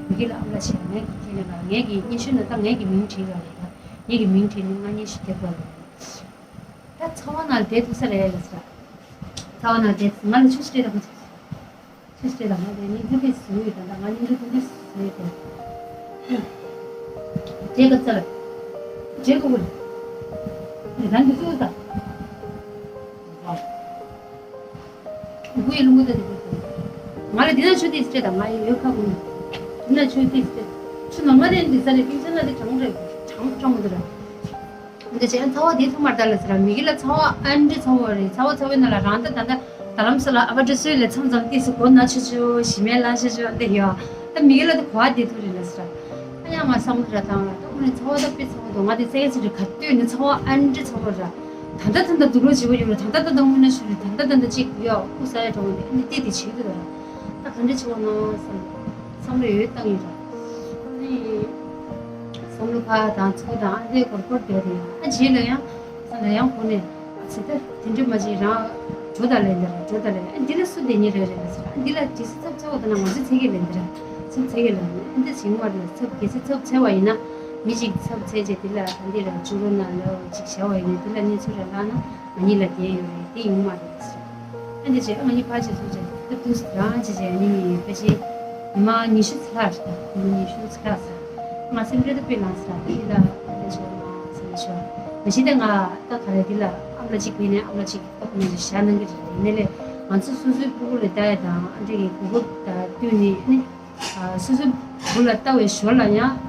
མི་གི་ལ་ཨམ་ལ་བྱེད་ངས་ཀྱི་ཁྱེད་ལ་ང་ངས་ཀྱི་སྙན་ཞུ་ན་ད་ངས་ཀྱི་མིང་བྲིས་ག་རེད། ད་ངས་ཀྱི་མིང་བྲིས་ནས་ང་སྙན་ཞུ་རྒྱབ་ག་རེད། ད་ཚ་བ་ན་བསྡད་ཐུབ་ས་རེད་ལ་ཟེར། ཚ་བ་ན་བསྡད་ང་ལ་ཆུ་སྤྲད་དང་ཆུ་སྤྲད་དང་ང་དེ་ནི་འདི་གས་སུ་ཡོད་དང་ད་ང་ནི་འདི་འདི་གས་སུ་ཡོད་དང་། བྱེད་དགོས་ཚར། བྱེད་དགོས་དགོས། རང་གི་ཚུགས་དང་། དགུ་ཡི་ལུང་པ་དང་འདི་གས་ང་ལ་འདི་ན་ཆུ་དེ་སྤྲད་དང་ང་ཡི་ཡོད་ཁ་དགུ་ནི། འདི་ན་ཆུ་དེ་སྤྲད། ཆུ་ནང་མ་དེ་འདི་ས་ལས་ཕིང་ཆེན་ལ་དེ་གྲང་རེད། གྲང་གྲང་མོ་དེ་ར། འདི་བྱས་ཚ་བ་དེ་ཐོག་མར་ད་ལ་ཟེར་ར། མི་གི་ལ་ཚ་བ་ཨ་འདྲི་ཚ་བ་རེད། ཚ་བ་ཚ་བའི་ནང་ལ་རང་ད་ད་ད་ད་ལམ་སེ་ལ་ཨ་བ་འདྲི་སོས་ལས་མཚམས་མཚམས་ཏིས་སུ་གོ་ན་ཆུ་ཆུ་ཞི་མེད་ལ་ཆུ་ཆུ་འདི་ཡོད། ད་མི་གི་ལ་ད་གོ་བ་དེ་ཐུག་རེད་ལ་ཟེར་ར། ཨ་ཡང་ང་བསམ་བློ་ར་བཏང་ར། ད་དངོས་གནས་ཚ་བ་ད་དཔེ་ཚ་བ་འདུག་ང་དེ་ཚེ་གེ་ཚེ་རེ་ག་ལྟོས་ནི་ཚ་བ་ཨ་འདྲི་ཚ་བ་ར། ད་ད་ད་ད་འདུག་ལོ་བྱེད་པ་ཡོད་ར། ད་ད་ད་ད་དངོས་གནས་ཞུ་རེ། ད་ད་ད་ད་ཅིག་ཡོད་ཨུ་ས་ཡ་གྲོང་དེ་ཨ་ནི་ཏི་ཏི་བྱེད་དུ་ར། ད་ག་འདྲ་བྱེད་པ་ན་བསམ་བསམ་བློ་ཡོད་བཏང་ཡོད་ར། ཨ་ནི། བསམ་བློ་ཕར་དང་ཚུར་དང་ཨ་འདྲའི་སྒོར་སྒོར་བསྡད་དེ་ཡང་ཨ་རྗེས་ལ་ཡང་ས་ལ་ཡང་གོ་ནས་ཨ་ཚེ་ད་དེ་འདྲ་མ་བྱེད་རང་འགྲོ་ད་ལེན་འདི་ར་འགྲོ་ད་ལེན་ཨ་འདི་ལ་སུ་བསྡད་ཉེ་རེད་རེད་ལ་ཟེར། ཨ་འདི་ལ་ཇི་སྲིད་ཚབ་ཚ་བ་དང་ན་ང་ཚོ་ཚེ་གེ་ལེན་འདི་ར་ཚབ་ཚེ་གེ་ལེན་ཨ་འདི་ཟིང་བ་རེད། ཚབ་གལ་སྲིད་ཚབ་ཚེ་བ་ཡིན་ན་མི་ཅིག་ཚབ་ཚེ་རྗེས་འདི་ལ་ཨ་འདི་ར་ཅུ་རོ་ན་ལ་ཅིག་བྱ་བ་ཡིན་ན་འདི་ལ་གནས་ཚུལ་ར་ལ་ན་ང་གཉིས་ལ་འགན་ཡོད་རེད། འདི་ཡོང་མ་རེད་ཟེར། ཨ་འདི་བྱས་ང་གཉིས་ཕར་བྱས་ཚུར་བྱས་ད་དུས་རང་བྱས་བྱས་ནི་ཕལ་ཆེར་ཉི་མ་ཉི་ཤུ་ཚ་ལྷག་རེད། ད་ཉི་མ་ཉི་ཤུ་ཚ་ལྷག་ཟེར། ང་སེམས་ཁྲལ་ད་དཔེ་ལངས་ཟེར། ད་འདི་ད་ཨ་འདི་བྱས་ང་སེམས་ཁྲལ་ཤོར། མ་གཞི་ད་ང་ད་ག་རེ་འདི་ལ་ཨམ་ལ་གཅིག་བྱས་ནས་ཨམ་ལ་གཅིག་ད་ཁོ་ནས་བཞག་གནང་གི་རེད། ཡིན་ནའི་ལས་ང་ཚོ་སོ་སོའི་ཕྲུ་གུ་ལ་ལྟ་ཡ་དང་ཨ་འདྲ་གི་གོ་སྐབས་ད་བསྟུན་ནས་ཨ་ནི་སོ་སོའི་བུ་ལ་ལྟ་བའི་ཞོར་ལ་ཡང་།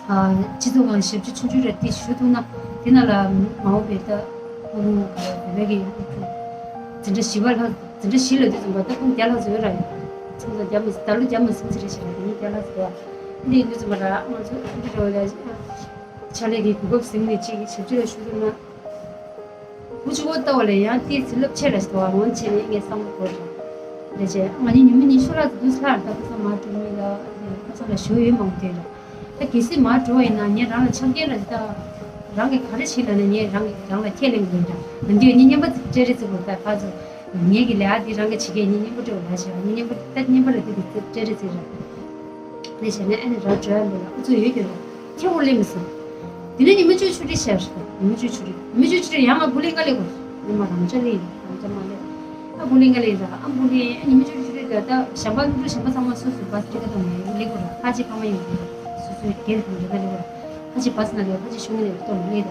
སྤྱི་ཚོགས་ཁང་ཞབས་ཕྱི་ཆུང་ཆུང་རེ་ཏི་ཞུ་ཐུབ་ན་དེ་ན་ལ་མ་འོངས་པའི་ད་ཕྲུ་གུ་ག་རེ་བོད་པའི་གི་འཛིན་གྲྭ་བཞི་པ་ལྷག་འཛིན་གྲྭ་བཞི་ལ་དུས་ཙམ་པ་ད་ཕྲུ་གུ་བརྒྱ་ལྷག་ཙམ་ཡོད་ར། ཡོད་ཚང་ཚང་བརྒྱ་མ་ཟད་ད་ལོ་བརྒྱ་མ་ཟིན་ཟེར་རེ་བྱས་ར། དེ་ནི་བརྒྱ་ལྷག་ཙམ་ཡོད་ར། འདི་ཡིན་དུས་ཙམ་པ་ར་ང་ཚོ་འདི་འགྲོ་ལ་ཕྱག་ལས་ཀྱི་གོ་སྐབས་ཟིན་ནས་ཅིག་ཞབས་ཕྱི་ལ་ཞུ་ཐུབ་ན། བུ་ཆུང་བོ་ལྟ་བ་ལས་ཡང་ཏི་ཚི་རླབས་ཆེ་ལ་ཞིག་འོང་བྱས་ནས་ངས་བསམ་བློ་འཁོར་རེད། ལས་བྱས་ང་གཉིས་ཉི་མ་ཉི་ཤུ་ལྷག་ཙམ་དུས་ལྷག་ད་ཁ་སང་མ་འགྲོ་མི་ལ་ཁ་སང་ལ་ཞུ་ཡོད་མང་དེ་རེད། ད་གལ་སྲིད་མ་འགྲོ་བ་ཡིན་ན་ངས་རང་ལ་ཆ་རྐྱེན་ལ་ད་རང་གིས་ག་རེ་བྱེད་ལ་ནས་ངས་རང་གིས་རང་ལ་ཁས་ལེན་གྱི་ཡིན་ད། ང་འདི་གཉིས་མཉམ་པ་སྤྲད་རེས་ཚིག་གོ་ད་ཕར་ཚུར་ངས་ཀྱི་ལས་ཨ་འདི་རང་གིས་བྱེད་མཁན་གཉིས་མཉམ་པོ་སྤྲད་པ་ལ་བྱས་ང་གཉིས་མཉམ་པོ་ད་མཉམ་པ་ལ་འདི་འདི་སྤྲད་རེས་ཚིག་རེད། ལས་བྱས་ནས་ཨ་ནི་རང་འགྲོ་ཡ་འདུག་ལ་ཨུ་ཚུགས་ཡོད་ཀྱི་རེད། ཁྱེད་འོ་ལེ་མི་སྲིད། དེ་ནས་ཉི་མ་བཅུ་ཆུ་ཊི་བཞག་རེད། ཉི་མ་བཅུ་ཆུ་ཊི། ཉི་མ་བཅུ་ཆུ་ཊི་ཡང་ང་བུ་ལེན་ག་ལེ་གོ། ཉི་མ་རང་ཅག་ལེ་ཡིན་རང་ཅག་མ་ལེ། ཨ་བུ་ལེན་ག་ལེ་ཡིན་ར་ཨ་བུ་ལེན་ཨ་ཉི་མ་བཅུ་ཆུ་ཊི་རེད་ད་ད་གཞན་པ་སློབ་ཕྲུག་གཞན་པ་ཚང་མ་སོ་སོའི་བ་སི་ཊི་ཀ་དང་ངའི་བུ་ལེ་གོ་ར་ཁ་ཅིག་ཕ་མ་ཡིན་གོ་ར་སོ་སོའི་སྒེར་དང་རེ་ད་ལེ་གོ་ར་ཁ་ཅིག་བ་སི་ན་ལེ་ཁ་ཅིག་ཤུ་ན་ལེ་གོ་ཏོ་ལེ་ད་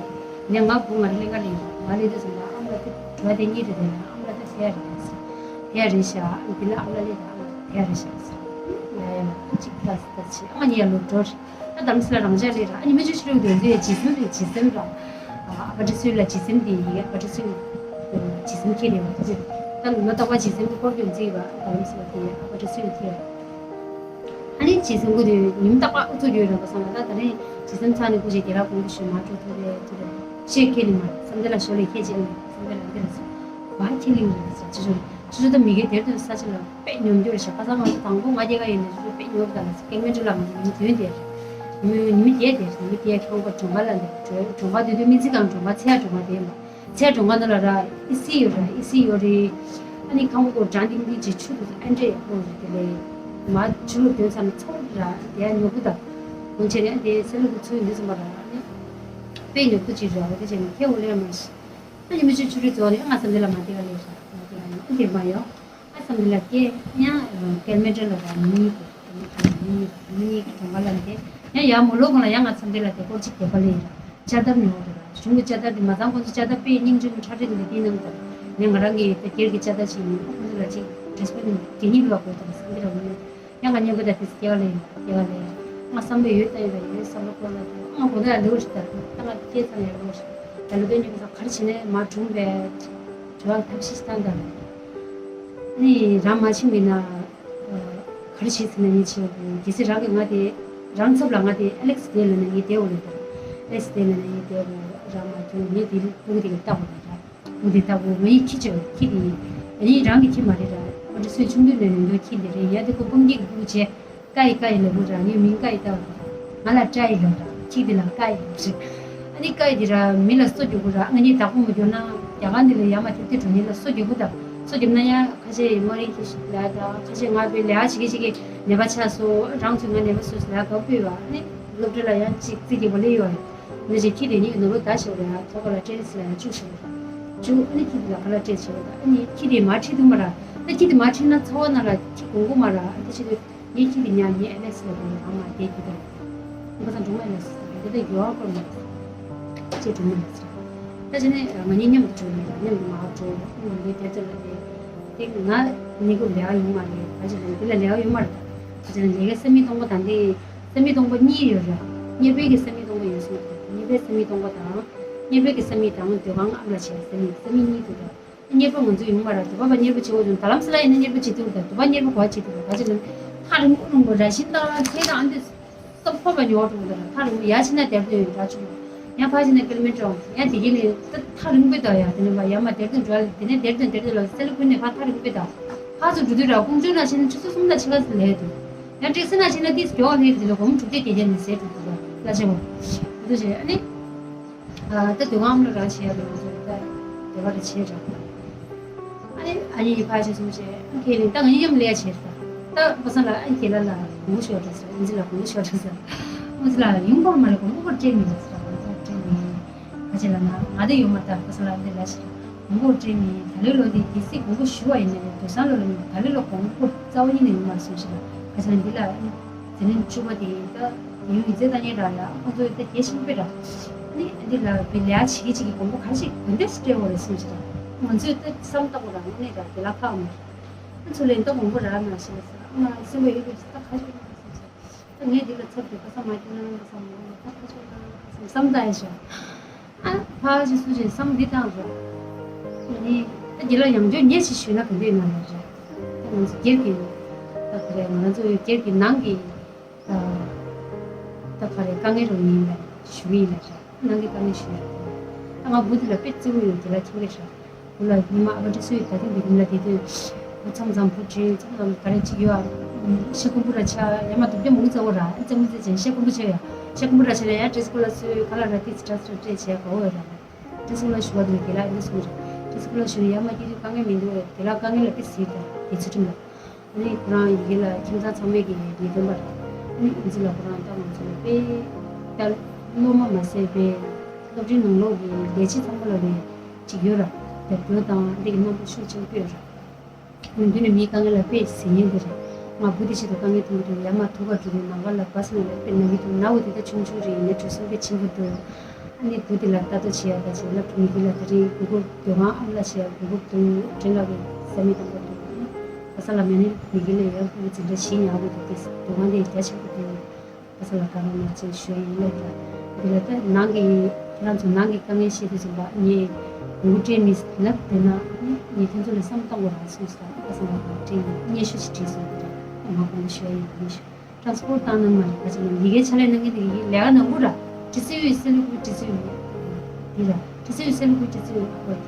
ནས་ང་བུ་ང་རེ་ལེན་ག་ལེ་ཡིན་ར་ང་ལེ་དུས་ཙམ་ལ་ཨ་མ་ལ་དེ་འགྲོ་བ་དེ་གཉིས་རེད་ད་ཡང་ཨ་མ་ལ་ད་ཟེར་ཡ་རེད་ཟེར་ཡ་རེད་ཤག་ཨ་འདི་ལ་ཨ་མ་ལ་ལེ་ད་ཨ་མ་ལ་ད་ཟེར་ཡ་རེད་ཤག་ཟེར་ཡ་ཡ། གཅིག་ལྟ་ལྟ་བྱེད། ཨ་ང་གཉིས་ཡར་ལོག་འགྲོ་རེད། ཨ་རྡ་རམ་ས་ལ་རང་འཇགས་ལས་ར། ཨ་ཉི་མ་ཆུ་ཆུ་རུ་དོན་དུ་ཇི་སེམས་རེད། ཇི་སེམས་ར། ཨ་ཨ་ཕ་ཏི་སུའི་ལ་ཇི་སེམས་དེ་ཡིན། ཨ་ཕ་ཏི་སུའི་ཇི་སེམས་ཁྱེད་རེད་བ། ད་ལོ་ན་རྟག་པར་ཇི་སེམས་ཀྱི་སྐོར་སྐྱོན་བརྩིས་པ། རྡ་རམ་ས་ལ་དེ་ཨ་ཕ་ཏི་སུའི་ཁྱེད། ཨ་ནི་ཇི་སེམས་ཀྱི་དེ་ཉིན་རྟག་པར་ཨུ་ཚུགས་ཡོད་རེད་པ་སང་ལ། ད་ད་རེས་ཇི་སེམས་ཚང་ནས་སྐུ་མཁྱེན་དེ་ལ་དགོངས་ཞུ་མ་སྤྲོ་ཐུབ་རེད་ཐུབ་རེད། ཤེས་ཁྱེད་ལིང་མ་བསམ་དེ་ལ་ཞོ་ལས་ཁྱེད་ཅེས་ལ་བསམ་དེ་ལ་འདི་ལ་སོ་བ་ཁྱེད་ལིང་རེད་ཟེར། ཅི་ཞོ་ཅི་ཞོ་ད་མི་གེ་དེར་དུ་ས་ཆ་ལ། དཔེ་ཉོབ་འགྱུར་ཞེས་ཁ་སང་ང་ཚོ་དང་པོ་ང་སྐྱེས་ཀ་ཡིན་ནས་ཚོ་དཔེ་ཉོབ་དང་། སྐལ་མེད་འགྲོ་ལ་ང་ཚོ་ཉིན་དོན་དེར་ཉིན་མོའི་ཉིན་མོ་བརྒྱད་དེར་ཉིན་མོ་བརྒྱད་ཁང་པ་གྲོང་ཁ་ལ་འདེབས་གྲོང་ཁ་དུས་དུས་སྨན་རྩིས་ཁང་གྲོང་ཁ་ཚལ་གྲོང་ཁ་དེ་ཡིན་པ། ཚལ་གྲོང་ཁ་ནང་ལ་ར་ཨི་སི་ཡོད་ར། ཨི་སི་ཡོད་རེད། ཨ་ནི་ཁང་པ་གོ་གྲང་ཏིང་ཏིང་ཅིག་ཆུ་དུ་ཨན་འདྲེ་ཡོད་རེད། དེ་ལས་མ་ཆུ་ལོ་དོན་ཚ་ན་ཚོགས་ར་དེ་ཡ་ཉོ་གུ་དང་། ཁོང་ཆེ་ནས་དེ་སེ་ལུ་གི་ཚུལ་འདི་ཚོ་མ་ར་ཨ་ནི་དཔེ་ཉོ་གུ་ཅིག་ར་བ་དེ་བྱས་ནས་ཁྱེད་འོ་ལེ་མ་ཤི། ཨ་ཉི་མ་ཆུ་ཆུ་རེ་རྫོགས་ནས་ང་བསམ་དེ་ལ་མ་དེ་ག་ལས་ར་མ་དེ་ག་ཡོང་ཨ་དེ་མ་ཡོང་། ཨ་བསམ་དེ་ལ་སྐད་ཡང་སྐལ་མེད་འདྲ་ལ་ར་མི་གོ་མི་མི་གྲོང་ཁ་ལ་དེ་ཡང་ཡང་མོ་ལོ་གང་ལ་ཡང་ང་བསམ་དེ་ལ་དེ་སྐོར་ཅིག་རྒྱབ་པ་ལས་ར་ཅ་དར་ཉོ་དེ་ར་གཞུང་གི་ཅ་དར་དེ་མ་ཚང་ཁོང་ཚོ་ཅ་དར་དཔེ་སྙིང་རྗེ་མོ་ཁྲ་ཁྲ་དེ་དེ་ནང་དང་ཡང་ང་རང་གི་དེ་སྒེར་གྱི་ཅ་དར་ཅིག་ཡིན། ཁོང་ཚོ་ལ་ཅིག་འབྲས་སྤུན་གད་སྙིགས་ལོག་དགོས་དང་བསམ་དེ་ར་མི་ཡོང་། ཡང་ང་མཉམ་པོ་དང་དེ་སྐྱེ་བ་ལས་ཡིན་སྐྱེ་བ་ལས་ང་བསམ་པའི་ཡོད་ལྟ་ཡོད་པ་ཡོད་བསམ་པ་སྐོར་ལ་དེ་ང་གོ་ད་ལེའུ་ཞིག་ལྟ་ད་ང་སྐྱེ་ཚང་ཡང་ལེའུ་ཞིག་ད་ལོ་པའི་ཉི་མ་ག་རེ་བྱས་ནས་མ་གྲུང་བས་དྲི་བ་ཐབས་ཤེས་བཏང་དང་ནི་རང་མ་ཕྱིན་པས་ན་ག་རེ་བྱེད་ཟེར་ན་ངས་བྱེད་དགོས་གལ་སྲིད་རང་གི་ང་དེ་རང་ཚབ་ལ་ང་དེ་ཨ་ལེགས་དེ་ལ་ནི་ངས་བསྡད་འོ་རེད་དང་ཨ་ལེགས་དེ་ལ་ནི་ངས་བསྡད་འོ་རང་མ་གྱོང་ངས་དེ་ལུགས་དེ་ལྟ་འོ་རེད་དང་། འོ་དེ་ལྟ་བུ་ང་ཡི་ཁྱི་ཆོས་ཁྱི་དེ་ཡིན། ཨ་ནི་རང་གི་ཁྱི་མ་རེད་ར། ཨ་འདྲ་སོས་ཆུང་དུས་ནས་ནོན་དོ་ཁྱི་དེ་རེད། ཡ་དེ་ཁོ་སྤུན་ཀྱི་གུ་བྱས་ཀ་ཡི་ཀ་ཡི་ལ་བུ་ར་ངའི་མིང་ཀ་ཡི་ལྟ་བུ་ང་ལ་ཀྲ་ཡི་ལ་ར་ཁྱི་དེ་ལ་ཀ་ཡི་ལ་རེད། ཨ་ནི་ཀ་ཡི་དེ་ར་མི་ལ་སོ་རྒྱུ་གུ་ར་ང་གཉིས་བདག་པོ་མ་རྒྱུ་ན་རྒྱ་གར་འདི་ལ་ཡ་མ་ཐེབས་ཏེ་འགྲོ་ཉིན་ལ་སོ་རྒྱུ་གུ་དང་སོ་རྒྱབ་ན་ཡ་ཁ་ཤས་ཡི་མ་རིང་ཁྱི་ཞིག་ལ་དང་ཁ་ཤས་ང་བའི་ལས་ཨ་ཞིག་གི་ཞིག་གི་ནད་པ་ཆགས་སོ་རང་ཚོས་ང་ནད་པ་སོ་སོ་ལ་དགའ་སྤོས་བ་ཨ་ནི་སློབ་གྲྭ་ལ་ཡང་གཅིག་རྩིས་རྒྱབ་པ་ལས་ཡོད་རེད། ནས་ཀྱི་ཁྱི་དེ་ཉིད་ནོར་བུ་ད་ཞོག་ལ་ཐོག་ལ་སྤྲད་ཟེར་ལ་བཅུག་ཞོག་ལ། བཅུག་ཨ་ནི་ཁྱི་དེ་ལ་ཁ་ལ་སྤྲད་ཞོག་ལ། ཨ་ནི་ཁྱི་དེ་མ་ཁྲིད་འདུག་མ་ར། ད་ཁྱི་དེ་མ་ཁྲིད་ན་ཚ་བ་ན་ལ་ཁྱི་གོང་གོ་མ་ར། ཨ་ད་ཕྱི་དེ་ངའི་ཁྱི་དེ་ཉ་ཉེ་ཨ་ལེ་སི་ལ་དེ་ལ་ཨ་མ་དེ་ཁྱི་དེ་ལ། ཁོ་ཚང་འགྲོ་མ་ལ་སི་དེ་དེ་ཡོ་ཨ་ཀོར་མ་ལ་སི། ཅེས་འགྲོ་མ་ལ་སི། ད་ཕྱི་ནས་ང་གཉིས་མཉམ་དུ་འགྲོ་མེད་ལ་མཉམ་དུ་མ་འགྲོ་ཨ་མ་ལ་དེ་དེ་ལ་དེ། དེ་ང་ནི་ཁོ་ལས་ཡོང་མ་རེད། ད་ཕྱི་ནས་དེ་ལ་ལས་ཡོང་མ་རེད། ད་ཕྱི་ནས་ལས་ཀའི་ས་མིག་སྟོང་པ་དང་དེ། ས་མིག་སྟོང་པ་གཉིས་ཡོད་ར། གཉེར་པའི་གི་ས་མིག་སྟོང་པ་ཡོད་སོང་། གཉེར་པའི་ས་མིག་སྟོང་པ་དང་། གཉེར་པའི་གི་ས་མིག་དང་སྡོད་ཁང་ཨ་མ་ལ་བྱས་ས་མིག་ས་མིག་གཉིས་འདུག་ར། གཉེར་པ་ང་ཚོ་ཡོང་མ་ར། སྡོད་པ་པ་གཉེར་པ་བྱེད་དགོས་བྱུང་། ད་ལམ་སེ་ལ་ཡིན་ན་གཉེར་པ་བྱེད་ཐུབ་ར། སྡོད་པ་གཉེར་པ་གོ་བྱེད་ཐུབ་ར། ད་ཅི་ལམ་ཐག་རིང་པོ་རིང་པོ་ར་བཞིན་དང་ཚེ་དང་ཨ་འདི་སོབ་ཁོ་པ་ཉོ་འགྲོ་འདུག་ར། ཐག་རིང་པོ་ཡ་ཕྱི་ན་དེར་དུ་ཡོད་ར་ཆུ་མོ། ཡང་ཕ་ཕྱི་ན་ཀིལ་མི་ཊར་ཡང་དེ་གི་ལས་ད་ཐག་རིང་པོ་དང་ཡ་དེ་ནས་པ་ཡ་མ་དེར་དུ་འགྲོ་ལ་དེ་ནས་དེར་དུ་དེར་དུ་ལ་སེ་ལ་ཁུན་ནས་ཕ་ཐག་རིང་པོ་དང་ཕ་ཚོ་འགྲོ་དུས་ར་ཀོང་ཇོ་ན་ཕྱི་ན་ཆུ་ཚོད་གསུམ་དང་ཕྱེད་ཀ་ལས་འདུག་ཡང་ཏེག་སི་ན་ཕྱིན་ན་ཏིས་མགྱོགས་ལྷེ་རེད་དེ་ལ་སྒོར་མོ་དྲུག་སྟོང་བརྒྱད་བརྒྱ་ནས་ཟད་འགྲོ་འདུག་ལ་ཆེ་བ། འདུག་ཆེ་ཨ་ནི། ད་དུས་ཁམས་ལ་ར་བྱེད་ཡ་རེད་ང་ཚོ་ད་དེ་བ་རེ་བྱེད་ར། ཨ་ནི་ཨ་ནི་ཕ་ཆེ་སུམ་ཆེ་ཨ་ཁེ་ལིན་ད་ང་ཡི་ཡམ་ལས་ཡ་བྱེད་ར། ད་པ་སང་ལ་ཨ་ཁེ་ལ་ལ་གོང་ཤོར་ར་ཟེར། ཨ་ཛི་ལ་གོང་ཤོར་ར་ཟེར། ཨ་ཛི་ལ་ཡུང་བར་མ་རེད་གོང་བར་སྤྲད་མི་ར་ཟེར། ང་ཚོ་སྤྲད་མི། ཁ་ཆེ་ལ་ན་ང་དེ་ཡོད་མ་ད་པ་སང་ལ་འདི་ལ་ཞིག་གོང་བར་སྤྲད་མི་ད་ལོའི་ལོ་འདི་གལ་སྲིད་གོང་བུ་ཞུ་བ་ཡིན་ན་ཡང་དུས་སང་ལོ་ལ་ནི་ད་ལོའི་ལོ་གོང་བུ་རྩ་བ་ཉིད་ནས་ཡོང་མ་སོང་ཞིག་ལ་ཁ་ཆེ་ལ་འདི་ལ་ཨ་ནི་འཛིན་རིམ་བཅུ་པ་དེ་ད་ཡུལ་ཡིག་ཚད་ལྟ་མཁན་རང་ལ་ཁོང་ཚོ་ད་རྒྱལ་ཆེན་པོ་ར་ནི་འདི་ལ་བི་ལ་ཆེ་གི་ཅིག་གི་གོང་བུ་ག་ཞིག་གོན་ཏེ་སྤྲད་འོ་རེད་སོང་ཞིག་ལ་ང་ཚོས་ད་བསམ་ལྟ་བུ་རང་ནི་ད་དེ་ལ་ཁག་མ་ང་ཚོ་ལས་ད་གོང་བུ་ར་མ་ཞིག་ལ་ས་ང་སེམས་པ་ཡོད་པའི་ད་ག་ཞིག་ད་ངས་འདི་ལ་ཚབ་ཏུ་ཁ་ས་མ་སྐྱེས་ན་ཁ་ས་མ་ཁ་ཁ་ཆོད་ན་བསམ་བསམ་ད་ཡ་ཤོག་ཨ་ཕ་ཅི་སུ་ཅི་བསམ་འདི་དང་རོ། ནི་ད་འདི་ལ་ཡང་བསྐྱར་ཉེ་ཞིག་ཞུས་ན་ག་འདྲ་ཡིན་ན་ལ་རེད། ད་ང་ཚོ་སྒེར་གྱི་ད་ག་རེ་ང་ཚོ་སྒེར་གྱི་ནང་གི་ད་ད་ག་རེ་དཀའ་ངལ་རོ་ཡིན་ལ་ཞུ་གི་ཡིན་ལ་རེད། ནང་གི་དཀའ་ངལ་ཞུ་ཡ་རེད། ད་ང་བུ་འདི་ལ་དཔེ་བརྩི་བོ་ཡོད་འདི་ལ་ཁྱིམ་རེད་ཤག་བུ་ལ་ཉི་མ་ཨ་ཕ་འདྲི་སོའི་ད་ཐེངས་འདི་ཉིན་ལ་དེ་དུས་བུ་མཚམས་མཚམས་བུ་དྲིན་མཚམས་མཚམས་ག་རེ་ཅིག་ཡོད་ཨ། ཤ་ཀུན་པོ་ར་ཆ་ཡ་མ་དུག་རྒྱ་མུག་ཙེ་བོ་ར་ཨ་ཙེ་མུ་ཙེ་ཅན་ཤ་ཀུན་པོ་ཆ་ཡ་ཤ་ཀུན་པོ་ར་ཆ་ལ་ཡ་ཏྲེ་སི་ཀོ་ལ་སོའི་ཁ་ལ་ར་ཏི་ཙི་ཏྲ་ཙི་ཏྲ་ཅན་ག་བོ་ཡོད་ར། ཏྲེ་སི་ཀོ་ལ་ཞུ་བ་དུ་དེ་ལ་ཨ་ཙེ་སུ་ར་ཏྲེ་སི་ཀོ་ལ་ཞུ་ཡ་མ་ཀི་དུས་དཀའ་ངལ་མི་འདུག་ར་དེ་ལ་དཀའ་ངལ་ལ་ཏི་ཟིག་ར་དེ་ཚུ་ཁྲིམས་ལ། ཨ་ནི་ཁོ་རང་ཡི་གེ་ལ་ཁྱིམ་ཚང་ཚང་མས་ཀྱི་ལས་དོན་པ་རེད། ཨ་ནི་ཨིན་ཇི་ལ་ཁོ་རང་ད་ང་ཚོ་ལ་དཔེ་ད་སློབ་མ་མ་ཟད་པའི་སློབ་གྲྭའི་ནང་ལོགས་ཀྱི་ལས་བྱེད་ཚང་མ་ལ་རེ་ཅིག་ཡོད་ར། རྒྱབ་སྐྱོར་དང་འདི་གི་རྣམ་པ་ཤུགས་ཆེན་པོ་ཡོད་ར། ཨ་ནི་འདི་ནི་མིའི་དཀའ་ངལ་ལ་དཔེ་གཟིགས་ཉན་དེ་རེད། ང་བུ་དེ་ཆེད་དུ་དཀའ་ངལ་མཐོང་གི་འདུག་ཡ་མ་ཐུག་ག་འགྲོ་དུས་ནམ་མཁའ་ལ་བ་སི་ནང་ལ་དཔེ་ན་གི་འདུག་ན་འོ་དེ་ད་ཆུང་ཆུང་རེད་ཡིན་ན་འགྲོ་སོང་དཔེ་ཆེན་པོ་འདུག་ཨ་ནི་བུ་དེ་ལ་ལྟ་རྟོག་བྱེད་ཡ་ད་བྱེད་ལབ་ཐུབ་མི་དེ་ལ་ད་རེས་གུ་གུ་སྡོད་ཁང་ཨ་མ་ལ་བྱེད་ཡ་གུ་གུ་འདུག་དྲིན་ལ་གི་ས་མི་དང་པོ་འདུག་ཨ་ ས་ལ་མེ་ནི་མི་གི་ལས་ཡོད་ཁུལ་འཛིན་གྲྭ་བཞི་ཉག་གི་འདུག་དེ་དུ་ང་འདི་རྒྱ་ཆེན་པོ་དེ་ཁ་ས་ལ་ག་རང་མ་ཆེ་ཞོལ་ཡིན་ལས་ཀྱང་འདི་ལ་ད་ནང་གི་ཁྱེད་རང་ཚོ་ནང་གི་དཀའ་ངལ་ཤེས་དུས་ཙམ་པ་ངས་གོང་བུ་སྤྲད་མི་ལབ་དེ་ན་ངས་ཁྱེད་ཚོ་ལ་བསམ་བཏང་དགོས་རང་སོང་ས་ཁ་ས་ལ་གོང་བུ་སྤྲད་ཡིན་སྙན་ཞུ་ཞིག་བྲིས་སོང་དེ་ད་ང་གོང་བུ་ཞོལ་ཡིན་སྙན་ཞུ། ཊ་རན་སི་པོར་ཊི་བཏང་གནང་མ་རེད། ཁ་ཅིག་ལ་ཡི་གེ་ཕྱག་ལས་གནང་མཁན་དེ་ཡི་གེ་ལས་ཀ་ནང་ཁུལ་ར་ཊི་སི་ཡུ་སེ་ལུ་ཀུ་ཊི་སི་ཡུ་འདི་ར་ཊི་སི་ཡུ་སེ་ལུ་ཀུ་ཊི་སི་ཡུ་ཨ་པར་ར་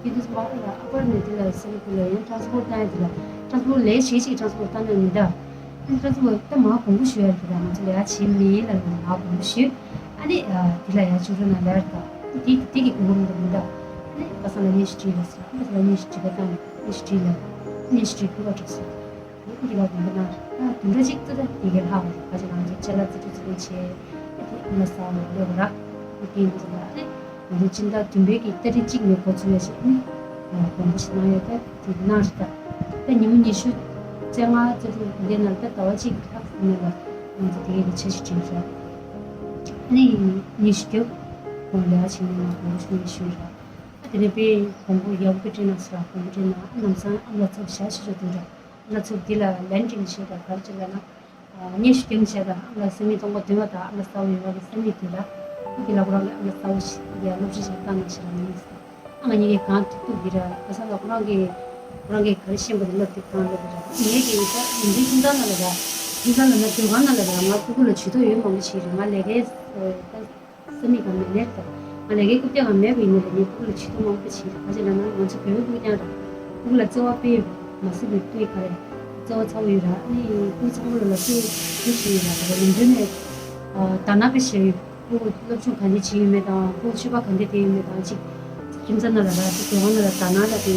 དེ་དུས་མ་ར་ཨ་པར་ནས་དེ་ལ་སེ་ལུ་ཀུ་ལ་ཡང་ཊ་རན་སི་པོར་ཊི་བཏང་ཡ་དེ་ལ་ཊ་རན་སི་པོར་ཊི་ལས་བྱེད་ཅིག་ཊ་རན་སི་པོར་ཊི་བཏང་ན་མི་འདའ། ཨ་ནི་ཊ་རན་སི་པོར་ཊི་ད་མ་གོང་བུ་ཞུ་ཡ་དེ་ལ་ང་ཚོ་ལས་ཀ་བྱེད་མི་ལ་ང་མ་གོང་བུ་ཞུ། ཨ་ནི་དེ་ལ་ཡ་བཅུག་རོགས་གནང་ལབ་ར་ད་དེ་དེ་གི་གོང་བུ་མི་འདའ་མི་འདའ། ཨ་ནི་པ་སངས་ལ་སྙན་ཞུ་བྲིས་ལ་ཟེར་ཨ་པ་སངས་ལ་སྙན་ཞུ་བྲིས་པ་བཏང་སྙན་ཞུ་བྲིས་ལ་སྙན་ཞུ་བྲིས་ཁུལ་བ་གྲུབ་སོང་། འདི་ལ་དགོངས་པ་གནང་། ད་དུམ་གྲ་གཅིག་ཏུ་ད་འདི་གའི་ལྷག་པ་རེད། ཁ་ཅིག་རང་ཚོ་ཅ་ལག་རྩིས་སྤྲོད་ཚུལ་བྱས། ད་དེ་ཨ་མ་ས་འོག་ལོག་ར། ད་དེ་འདི་ལ་ཨ་ནི་ང་ཚོ་སྤྱི་ཟླ་བདུན་པའི་གི་ཏ་རིག་གཅིག་ནས་འགོ་ཚུགས་ཡ་ཞིག་ཨ་ནི་དགོངས་པ་ཞིག་གནང་ཡོད། ད་དེ་གནང་རེད། ད་ད་ཉིན་མོ་ཉི་ཤུ་རྩ་ལྔ་རྩ་དྲུག་འདི་ནང་ད་ཟླ་བ་གཅིག་ལྷག་ཙམ་ནས་ལ་ང་ཚོ་དེ་གའི་གི་འཆར་གཞི་བྲིས་རེད། ཨ་ནི་ཉི་ཤུ་རྒྱབ་ཁོང་ལས་ཀ་བྱེད་མཁན་ལ་དགོངས་པ་ཞུ་ཡ་ཞུ་རེད། ཨ་དེ་ནས་དཔེ་དགོངས་པ་ཡག་པོ་སྤྲད་གནང་ཟེར་དགོངས་པ་སྤྲད་གནང་། ཨ་ལམ་སང་ཨ་མ་ལགས་ཚབ་བཞག་ཤེས་ཆོག་དུས་འདྲ། ཨ་ལགས་ཚབ་འདི་ལ་ལན་སྤྲད་ནས་བཤད་དང་ག་རེ་བྱེད་ལབ་ན། ཨ་སྙན་ཞུ་རྒྱབ་ནས་བཤད་དང་ཨ་ལགས་སེ་མི་སྟོང་པ་བདུན་པ་དང་ཨ་ལགས་གསར་པ་ཡོད་པ་གི་སེ་མི་དེ་ལ། ཨ་འདི་ལ་ཁོ་རང་གི་ཨ་ལགས་གསར་པ་ཞིག་ཡ་སློབ་ཁྲིད་ཞིག་བཏང་གནང་ཞེས་རང་ཡིན་ཟེར། ཨ་ང་གཉིས་ཀས་གང་ཐུབ་ཐུབ་འདི་ར་ཁ་སང་ལ་ཁོ་རང་གིས་ཁོ་རང་གིས་ག་རེ་ཤེས་པ་དེ་ལབ་དེ་གང་ལབ་ར་ངས་ཀྱིས་ད་ཡིན་འདི་ཁྱིམ་ཚང་ནང་ལ་ར་ཁྱིམ་ཚང་ལ་ན་སྡོད་ཁང་ནང་ལ་ར་ང་སྤུ་གུ་ལ་ཇུས་གཏོགས་ཡོད་མང་པོ་ཞིག་རེད། ང་ལས་ཀའི་ས་མིག་གང་མེད་ལེར་དང་། ང་ལས་ཀའི་རྐུབ་བཀྱག་གང་མེད་པ་ཡིན་ནའི་ལས་ངའི་སྤུ་གུ་ལ་ཇུས་གཏོགས་མང་པོ་བྱེད་ཀྱི་རེད། ག་ཅི་ལབ་ན་ང་ཚོ་བོད་པའི་སྤུ་གུ་རྐྱང་རེད། སྤུ་གུ་ལ་བརྩེ་བ་དཔེ་མ་སྲིད་པའི་དཔེ་ག་རེ་བརྩེ་བ་ཚ་བོ་ཡོད་ར། ཨ་ནི་སྤུ་གུ་ཚང་མ་ལ་ལ་དཔེ་དཔེ་བྱེད་ཡོད་ར། ད་ལ་ལུང་དོན་ནས་ད་ན་དཔེ་བྱེད་ཡོད། སྤུ་གུ་སློབ་སྦྱོང་ག་འདྲ་བྱེད་ཡོད་མེད་དང་སྤུ་གུ་ཕྱུ་པ་ག་འདྲ་བསྡད་ཡོད་མེད་དང་གཅིག་ཁྱིམ་ཚང་ནང་ལ་ར་དེ་སྡོད་ཁང་ནང་ལ་ད་ན་ལ་དེ་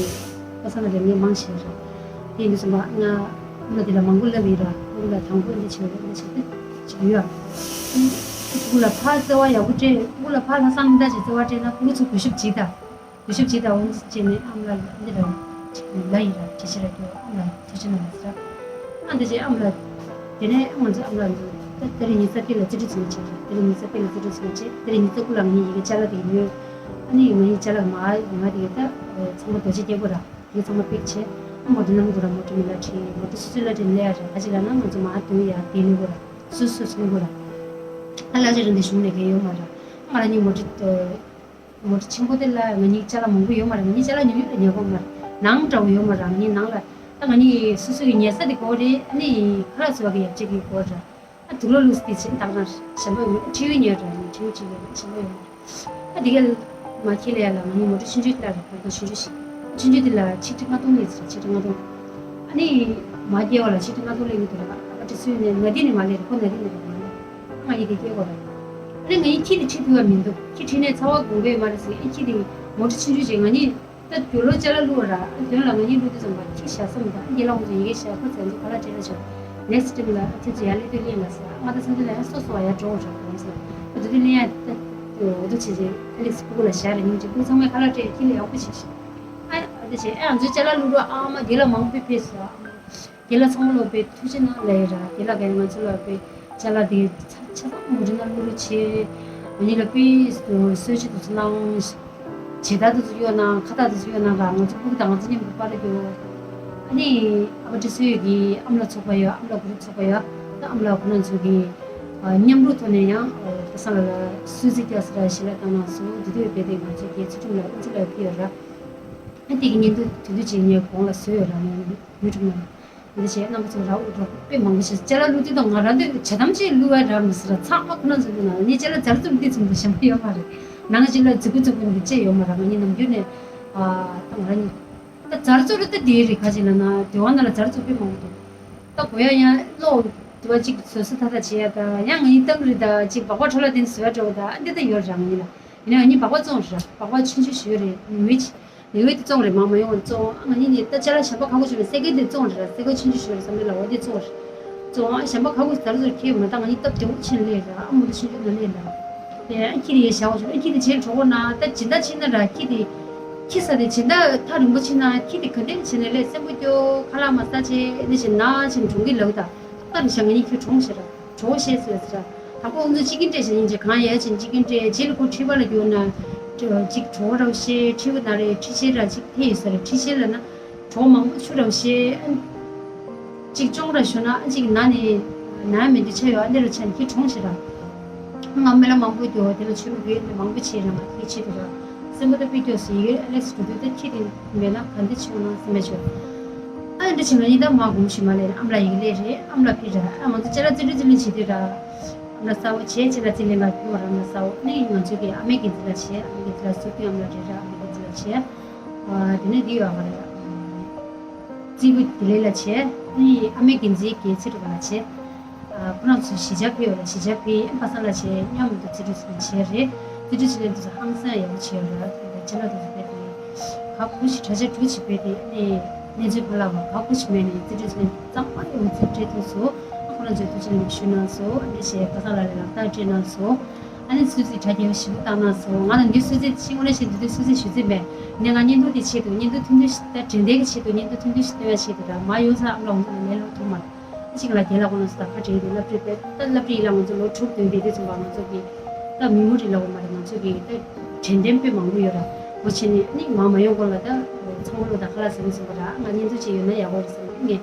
པ་སངས་ལ་དེ་ངས་མང་བྱས་ར། དེ་ཡིན་དུས་ཙམ་པ་ང་ཨ་མ་དེ་ལ་མང་པོ་ལབ་ཡིན་ར། སྤུ་གུ་ལ་དང་པོ་འདི་བྱེད་འོས་འདི་བྱེད་འདི་བྱེད་ཡོད། སྤུ་གུ་ལ་ཕར་བརྩེ་བ་ཡག་པོ་སྤྲད། སྤུ་གུ་ལ་ཕར་ལྷག་བསམ་རྣམ་དག་ཅིག་བརྩེ་བ་སྤྲད་ན་སྤུ་གུ་ཚོ་གུས་ཞབས་བྱེད་ད། གུས་ཞབས་བྱེད་ད་འོང་ཅེས་ནས་ཨ་མ་ལ་འདི་ལ་ལ་ཡིན་ར་དྲི་ཆེ་ར་སྐྱོ་ཨ་མ་ལ་ཐུགས་རྗེ་གནང་ཟེར། ཨ་འདི་ཅེས་ཨ་མ་ལ་དེ་ནས་ང་ཚོ་ཨ་མ་ལ་འདི་ད་དེ་རིང་ཉིན་གསར་སྤེལ་ལ་རྩིས་སྤྲོད་ཚུལ་བྱེད་རེད། དེ་རིང་ཉིན་གསར་སྤེལ་ལ་རྩིས་སྤྲོད་ཚུལ་བྱེད། དེ་རིང་ཉིན་གསར་སྐུ་ལ་ང་གཉིས་ཡི་གེ་ཅ་ལག་དེ་ཉོས། ཨ་ནི་ང་གཉིས་ཅ་ལག་མ་ང་དེ་ག་ད་ཚང་མ་རྡོ་རྗེ་རྒྱལ་པོ་ར། ངས་ཚང་མ་པེག་བྱས། ཨ་མོ་ཊ་ནང་དུ་ར་མོ་ཊ་མི་ལ་ཁྲིད། མོ་ཊ་སོ་སོའི་ལ་ཁྲིད་ལས་ཡ་ར། ཁ་ཅིག་ལ་ན་ང་ཚོ་མ་དུ་ཡ་དེ་ལས་གོ་ར། སོ་སོ་སོ་གོ་ར། ཨ་ལ་ཅིག་ར་འདི་གཞུང་ལས་ཀའི་ཡོད་མ་ར། ང་ར་ནི་མོ་ཊ་མོ་ཊ་ཆེན་པོ་དེ་ལ་ང་གཉིས་ཅ་ལག་མང་པོ་ཡོད་མ་ར། ང་གཉིས་ཅ་ལག་ཉོ་ཡོད་ལ་ཉོ་གོ་མ་ར། ནང་འདྲ་བོ་ཡོད་མ་ར། ང་གཉིས་ནང་ལ་ད་ང་གཉིས་སོ་སོ་གི་ཉལ་ས་དེ་གོ་རེད། ཨ་ནི་ཁ་ལག་བཟོ་བ་གི་ཡབ་ཆེ་གི་གོ་ར། ཨ་དུག་ལོག་ལུགས་དེ་བྱེད་བཏང་ན་ཞེན་པ་ཡོད། ཁྲིའུ་ཉོས་འདྲ་ཁྲིའུ་གཅིག་ཡོད་ཞེན་པ་ཡོད། ཨ་དེ་ག་མ་ཁྱེར་ལ་ཡ་ལ་ང་གཉིས་མོ་ཊ་ཆུང་ཆུང་དེ་ལ་ར་ཁོང་ཁོང་ཆུང་ཆུང་ཞིག་ཆུང་ཆུང་དེ་ལ་ཆིག་ཁྲི་ལྔ་སྟོང་ནས་ཟེར་ཆིག་ཁྲི་ལྔ་སྟོང་། ཨ་ནི་མ་སྐྱེ་བ་ལ་ཆིག་ཁྲི་ལྔ་སྟོང་ལེན་གི་འདུག་ར། ཨ་ཁྲི་སུས་ནས་ང་དེ་ནས་མ་ལེན་ཁོ་ན་དེ་ནས་མ་ལེན་ང་ཡི་དེ་སྐྱེ་དགོས་ར། ཨ་ནི་ང་ཡི་ཁྱི་དེ་ཁྲིད་ཐུབ་པ་མི་འདུག་ཁྱི་ཁྲིད་ནས་ཚ་བ་དགོངས་པས་མ་རེད་ཟེར། ཨ་ཁྱི་དེ་མོ་ཊ་ཆུང་ཆུང་ཞིག་ང་གཉིས། ད་རྒྱུ་ལོ་ཅ་ལག་བླུགས་པ་ར། ཨ་དོན་ལ་ང་གཉིས་བླུགས་དུས་ཙམ་པ་ཁྱི་བཞག་ས་མི་འདུག་ཨ་རྒན་ལགས་ཁོང་ཚོ་ཡི་གེ་བཞག་ཁོ་ཚོ་ཚོ་ཁ་ལག་སྤྲད་ལ་ཆོག་ནེག་སི་ཊེམ་ལ་ཨ་ཁྱེད་ཚོ་ཡར་སླེབས་དུས་གླེང་ལ་ཟེར། ཨ་ང་ད་ཚང་ཚོ་ལ་ཡང་སོ་སོ་བ་ཡར་འགྲོ་འོང་ཟེར། ཨ་དེ་དུས་གླེང་ཡ་ད་འོ་དོ་བྱེད་ཅེས་ཨ་ལེགས་སི་སྤུ་གུ་ལ་བཞག་རེ་སྙིང་རྗེ་སྤུ་གུ་ཚང་མས་ཁ་ལག་སྤྲད་ཁྱི་ལ་ཡག་པོ་བྱེད་ཤིག་ཨ་ཨ་དེ་བྱས་ཨ་ང་ཚོའི་ཅ་ལག་བླུགས་རོགས་ཨ་མ་རྒན་ལགས་མང་པོ་ཕེབས་སོང་། རྒན་ལགས་ཚང་མ་ལ་དཔེ་ཐུགས་རྗེ་གནང་ལབ་ཡ་ར། རྒན་ལགས་ཀྱིས་ང་ཚོ་ལ་དཔེ་ཅ་ལག་དེ་ཆ་ཆ་ཚང་མོ་ཊ་ནང་བླུགས་རོགས་བྱས། ང་གཉིས་ལ་དཔེ་གསོལ་ཇ་དེ་ཚོ་གནང་། ཇི་ལྟར་དུ་གཡོག་ན་ཁ་ཐག་དུ་གཡོག་ན་ག་ང་ཚོ་ཕྲུ་གུ་དང་ང་ཚོ་མཉམ་དུ་པར་རྒྱུ། ཨ་ནི་ཨ་ཕ་ཁྲི་བཙུན་ཡོད་ཀྱི་ཨམ་ལགས་ཚོགས་པ་ཡོད། ཨམ་ལགས་གུ་རུབ་ཚོགས་པ་ཡོད། ད་ཨམ་ལགས་ཁོ་རང་ཚོ་གི་མཉམ་རུབ་ཐོག་ནས་ཡང་པ་སངས་ལགས་ལ་གསོལ་ཚིགས་རྒྱག་ས་ར་ཞལ་ལག་བཏང་གནང་སོང་། དེ་དུས་རྦད་དེ་ང་ཚོ་རྒྱལ་ཚུལ་ཁྲིམས་ལགས་དབུ་མཛད་ལགས་ཕེབས་ཡོད་ར། ཨ་དེ་གི་བརྙན་ཐུང་དེ་དུས་ཅིག་ངས་གོང་ལ་བཟོས་ཡོད་ར། ངས་ཡུ་ཊུབ་ནང་། འདི་བྱས་རྣམ་པ་ཚོ་ར་དབུ་འགྲོ་དཔེ་མང་པོ་ཞིག་ཅ་ལག་བླུགས་དུས་དང་ང་རང་དུ་བྱ་དམ་ཅིག་བླུགས་པ་ར་མི་སྲིད་ར། ཚང་མ་ཁོ་རང་ཚོ་བླུགས་ན་ངས་ཅ་ལག་ཛར་ཙུར་འདི་ཚུམ་དུ་ཞེན་པ་ཡོད་མ་རེད། ནང་ཅིག་ལ་རྫི་གུ་རྫི་གུ་འདི་བཅད་ཡོད་མ་ར། ང་གཉིས་ནམ་རྒྱུན་ནས་ཨ་ད་ང་རང་གཉིས་ད་ཛར་ཙུར་ད་དེའི་རིགས་ག་ཅིག་ལ་ན་དུས་དབང་ནང་ལ་ཛར་ཙུར་དཔེ་མང་པོ་འདུག་ད་གོ་ཡ་ཡང་ཀློག་དུ་བ་ཅིག་བཟོ་ས་ད་ད་བྱེད་ཡ་ད་ཡང་ང་གཉིས་གཏམ་རེད་ད་ཅིག་སྦག་སྦག་འཕྲོ་ལ་དེ་བཟོ་ཡ་འདྲ་བོ་ད་ཨ་འདི་ད་ཡོད་ར། ང་གཉིས་ལ་ཡིན་ན་ང་གཉིས་སྦག་སྦག་བཙོང་ར། སྦག་སྦག་ཆུང་ཆུང་ཞིག་ཡོད་རེད། ཉི་འོད་ཅིག་ལེའུ་དེ་བཙོང་རེད། མང་མང་ཡོང་བར་བཙོང་། ཨ་ང་གཉིས་ནི་ད་ཅ་ལག་གཞན་པ་ཁག་པོ་བྱུང་ན་སེ་གེ་དེ་བཙོང་རེད། སེ་གེ་ཆུང་ཆུང་ཞིག་རེད་བསམ་པའི་ལ་འོ་དེ་བཙོང་རེད། བཙོང་ཨ་གཞན་པ་ཁག་པོ་ཟར་ཟོར་ཁྱེར་མ་ད་ང་གཉིས་སྟབས་བདེ་བོ་ཕྱིན་ལས་ར། ཨ་མོ་དེ་ཆུང་ཆུང་ན་ལས་ལ་དེ་ཨ་ཁྱི་དེ་ཡེ་བཞག་བ་བྱུང་། ཨ་ཁྱི་དེ་བྱེད་གྲོགས་པོ་ན་ད་ཇི་ལྟ་ཕྱིན་ན་ར་ཁྱི་དེ་ཁྱི་ས་དེ་ཇི་ལྟ་ཐག་རིང་པོ་ཕྱིན་ན་ཁྱི་དེ་ག་འདྲ་བྱས་ནས་ལས་སེམས་པོ་སྐྱོ་ཁ་ལག་མ་ཟ་བྱས་ནས་བྱས་ན་ཕྱིན་གྲོང་གི་ལག་ད་ལྟ་རུ་བཞག་ང་གཉིས་ཁྱི་གྲོངས་ཤེས་ར། གྲོགས་བཤད་ཟེར་ཟེར། དང་པོ་ཁོང་ཚོ་ཅི་གིན་སྤྲད་བྱས་ཡིན་ཅེས་གང་ཡལ་ཕྱིན་ཅི་གིན་སྤྲད་རྗེས་ལ་ཁོ་ཁྲི་པ་ལ་གྱུར་ན། ཅིག་གྲོགས་ར་བཤད་ཁྲི་པ་ན་རེ་ཁྲི་ཆེ་ར་ཅིག་ཐེ་ཡོད་ས་རེ་ཁྲི་ཆེ་ལ་ན། གྲོགས་མང་པོ་ཆུ་ར་བཤད། གཅིག་ཅོང་ར་ཞུ་ན་ཨ་གཅིག་ན་ནི་ན་མི་འདུག་ཆ་ཡོད་ཨ་འདི་རུ་ཆ་ནི་ཁྱི་གྲོང་ཆེ་ར། ང་མི་ལ་མང་པོ་འགྱོ་དེ་ལ་ཆུ་བོ་གི་མང་པོ་ཆེ་ར་ང་ཁྱི་ཆེ་དུ་ར། སེམས་པ་ད་པི་སྐྱོ་སི་ཡི་ཨ་ལེགས་སི་འགྲོ་དུས་ད་ཁྱི་དེ་མེད་ན་ག་འདི་ཆེ་བ་ན་སེམས་པ་ཆེ། ཨ་འདི་ཆེ་ན་ཡིན་ད་མ་གུམ་ཞིག་མ་ལས་ཨམ་ལ་ཡིག་ལས་རེད་ཨམ་ལ་ཕི་ར་ཨ་ང་ཚོ་ཅ་ལ་ཙི་ཏྲི་ཙི་ལི་བྱེད་དུས་ར། ཨམ་ལ་ས་བོ་ཆེ་ཆེ་ལ་ཙི་ལི་ང་ཕི་བ་ར་ཨམ་ལ་ས་བོ་ནི་ང་ཚོ་གི་ཨ་མའི་གི་ཙི་ལ་ཆེ་ཨ་མའི་གི་ཙི་ལ་སུ་ཕི་ཨམ་ལ་རེད་ར་ཨ་མའི་གི་ཙི་ལ་ཆེ། དེ་ནས་འདི་ཡོད་ག་རེད། རྩིས་པོ་དེ་ལས་ལ་བྱས། ཨ་མའི་འགན་འཛིན་གྱི་ཚེ་རུ་ག་ལ་བྱས། ཁོ་རང་ཚོ་གཞིས་ཆགས་ཕེབས་ཡོད་ལ་གཞིས་ཆགས་ཕེབས་ཨ་ཕ་ས་ལ་བྱས་མཉམ་དུ་རྩིས་སྤྲོད་ཟེར་བྱས་རེད། རྩིས་སྤྲོད་བྱེད་ལས་འདི་ཚོ་ཧང་སང་ཡག་པོ་བྱས་ཡོད་ར། ཅ་ལག་འདི་ཚོ་ཕེབས་ཏེ། ག་གུ་ཞིག་གྲྭ་ཆ་དྲུག་ཅིག་ཕེབས་ཏེ་ཨ་ནི་གནས་ཚུལ་ཕ་ལ་བ་ག་གུ་ཞིག་མེད་ནས་རྩིས་སྤྲོད་ཚོ་ནས་གཙང་མ་ཡོང་རྩིས་སྤྲོད་ཐུབ་སོ། ཁོ་རང་ཚོས་ཐུགས་རྗེ་ཆེ་ཞུ་གནང་སོ་ཨ་ནི་བྱས་ཕ་ས་ལ་ལས་ལག་བསྟར་སྤྲད་གནང་སོ། ཨ་ནི་སུད་སི་དྲ་རྒྱའི་ཞིབ་ཏུ་བཏང་གནང་སོང་། ང་ལ་འདི་སུད་སི་ཕྱི་ངོ་ནས་བཤད་འདི་དུས་སུད་སི་ཞུ་རྩིས་མེད། ནས་ང་བརྙན་ཐུང་དེ་ཆེད་དུ་བརྙན་ཐུང་ཐུང་ཐུང་ཞིག་ད་དྲན་རྟེན་གྱི་ཆེད་དུ་བརྙན་ཐུང་ཐུང་ཐུང་ཞིག་སྟོན་ཡ་ཆེད་དུ་ར་མ་ཡོང་ས་ཨམ་ལ་འོང་ཚོ་ལ་ལས་ལོ་ཐུག་མ་གཅིག་ལ་རྒྱལ་ལ་དགོངས་ལ་སུ་ད་ཁ་བྲལ་དུ་སློབ་ཁྲིད་དཔེ་ད་སློབ་ཁྲིད་ཡིན་ལ་ང་ཚོ་ལོ་དྲུག་བདུན་བསྡད་དུས་ཙམ་པ་ང་ཚོ་གི་ད་མི་མུ་རི་ལ་འོ་མ་རེད་ང་ཚོ་གི་ད་དྲན་རྟེན་དཔེ་མང་པོ་ཡོད་ར། འོ་བྱས་ནས་ཨ་ནི་ང་མ་ཡོང་གོང་ལ་ད་ཚང་མ་ལོ་ད་ཁ་ལ་ཟིན་ཟིན་པ་ར་ང་བརྙན་ཐུང་ཅིག་ཡོད་ན་ཡག་པོ་རེད་བསམ་ནས་ངས་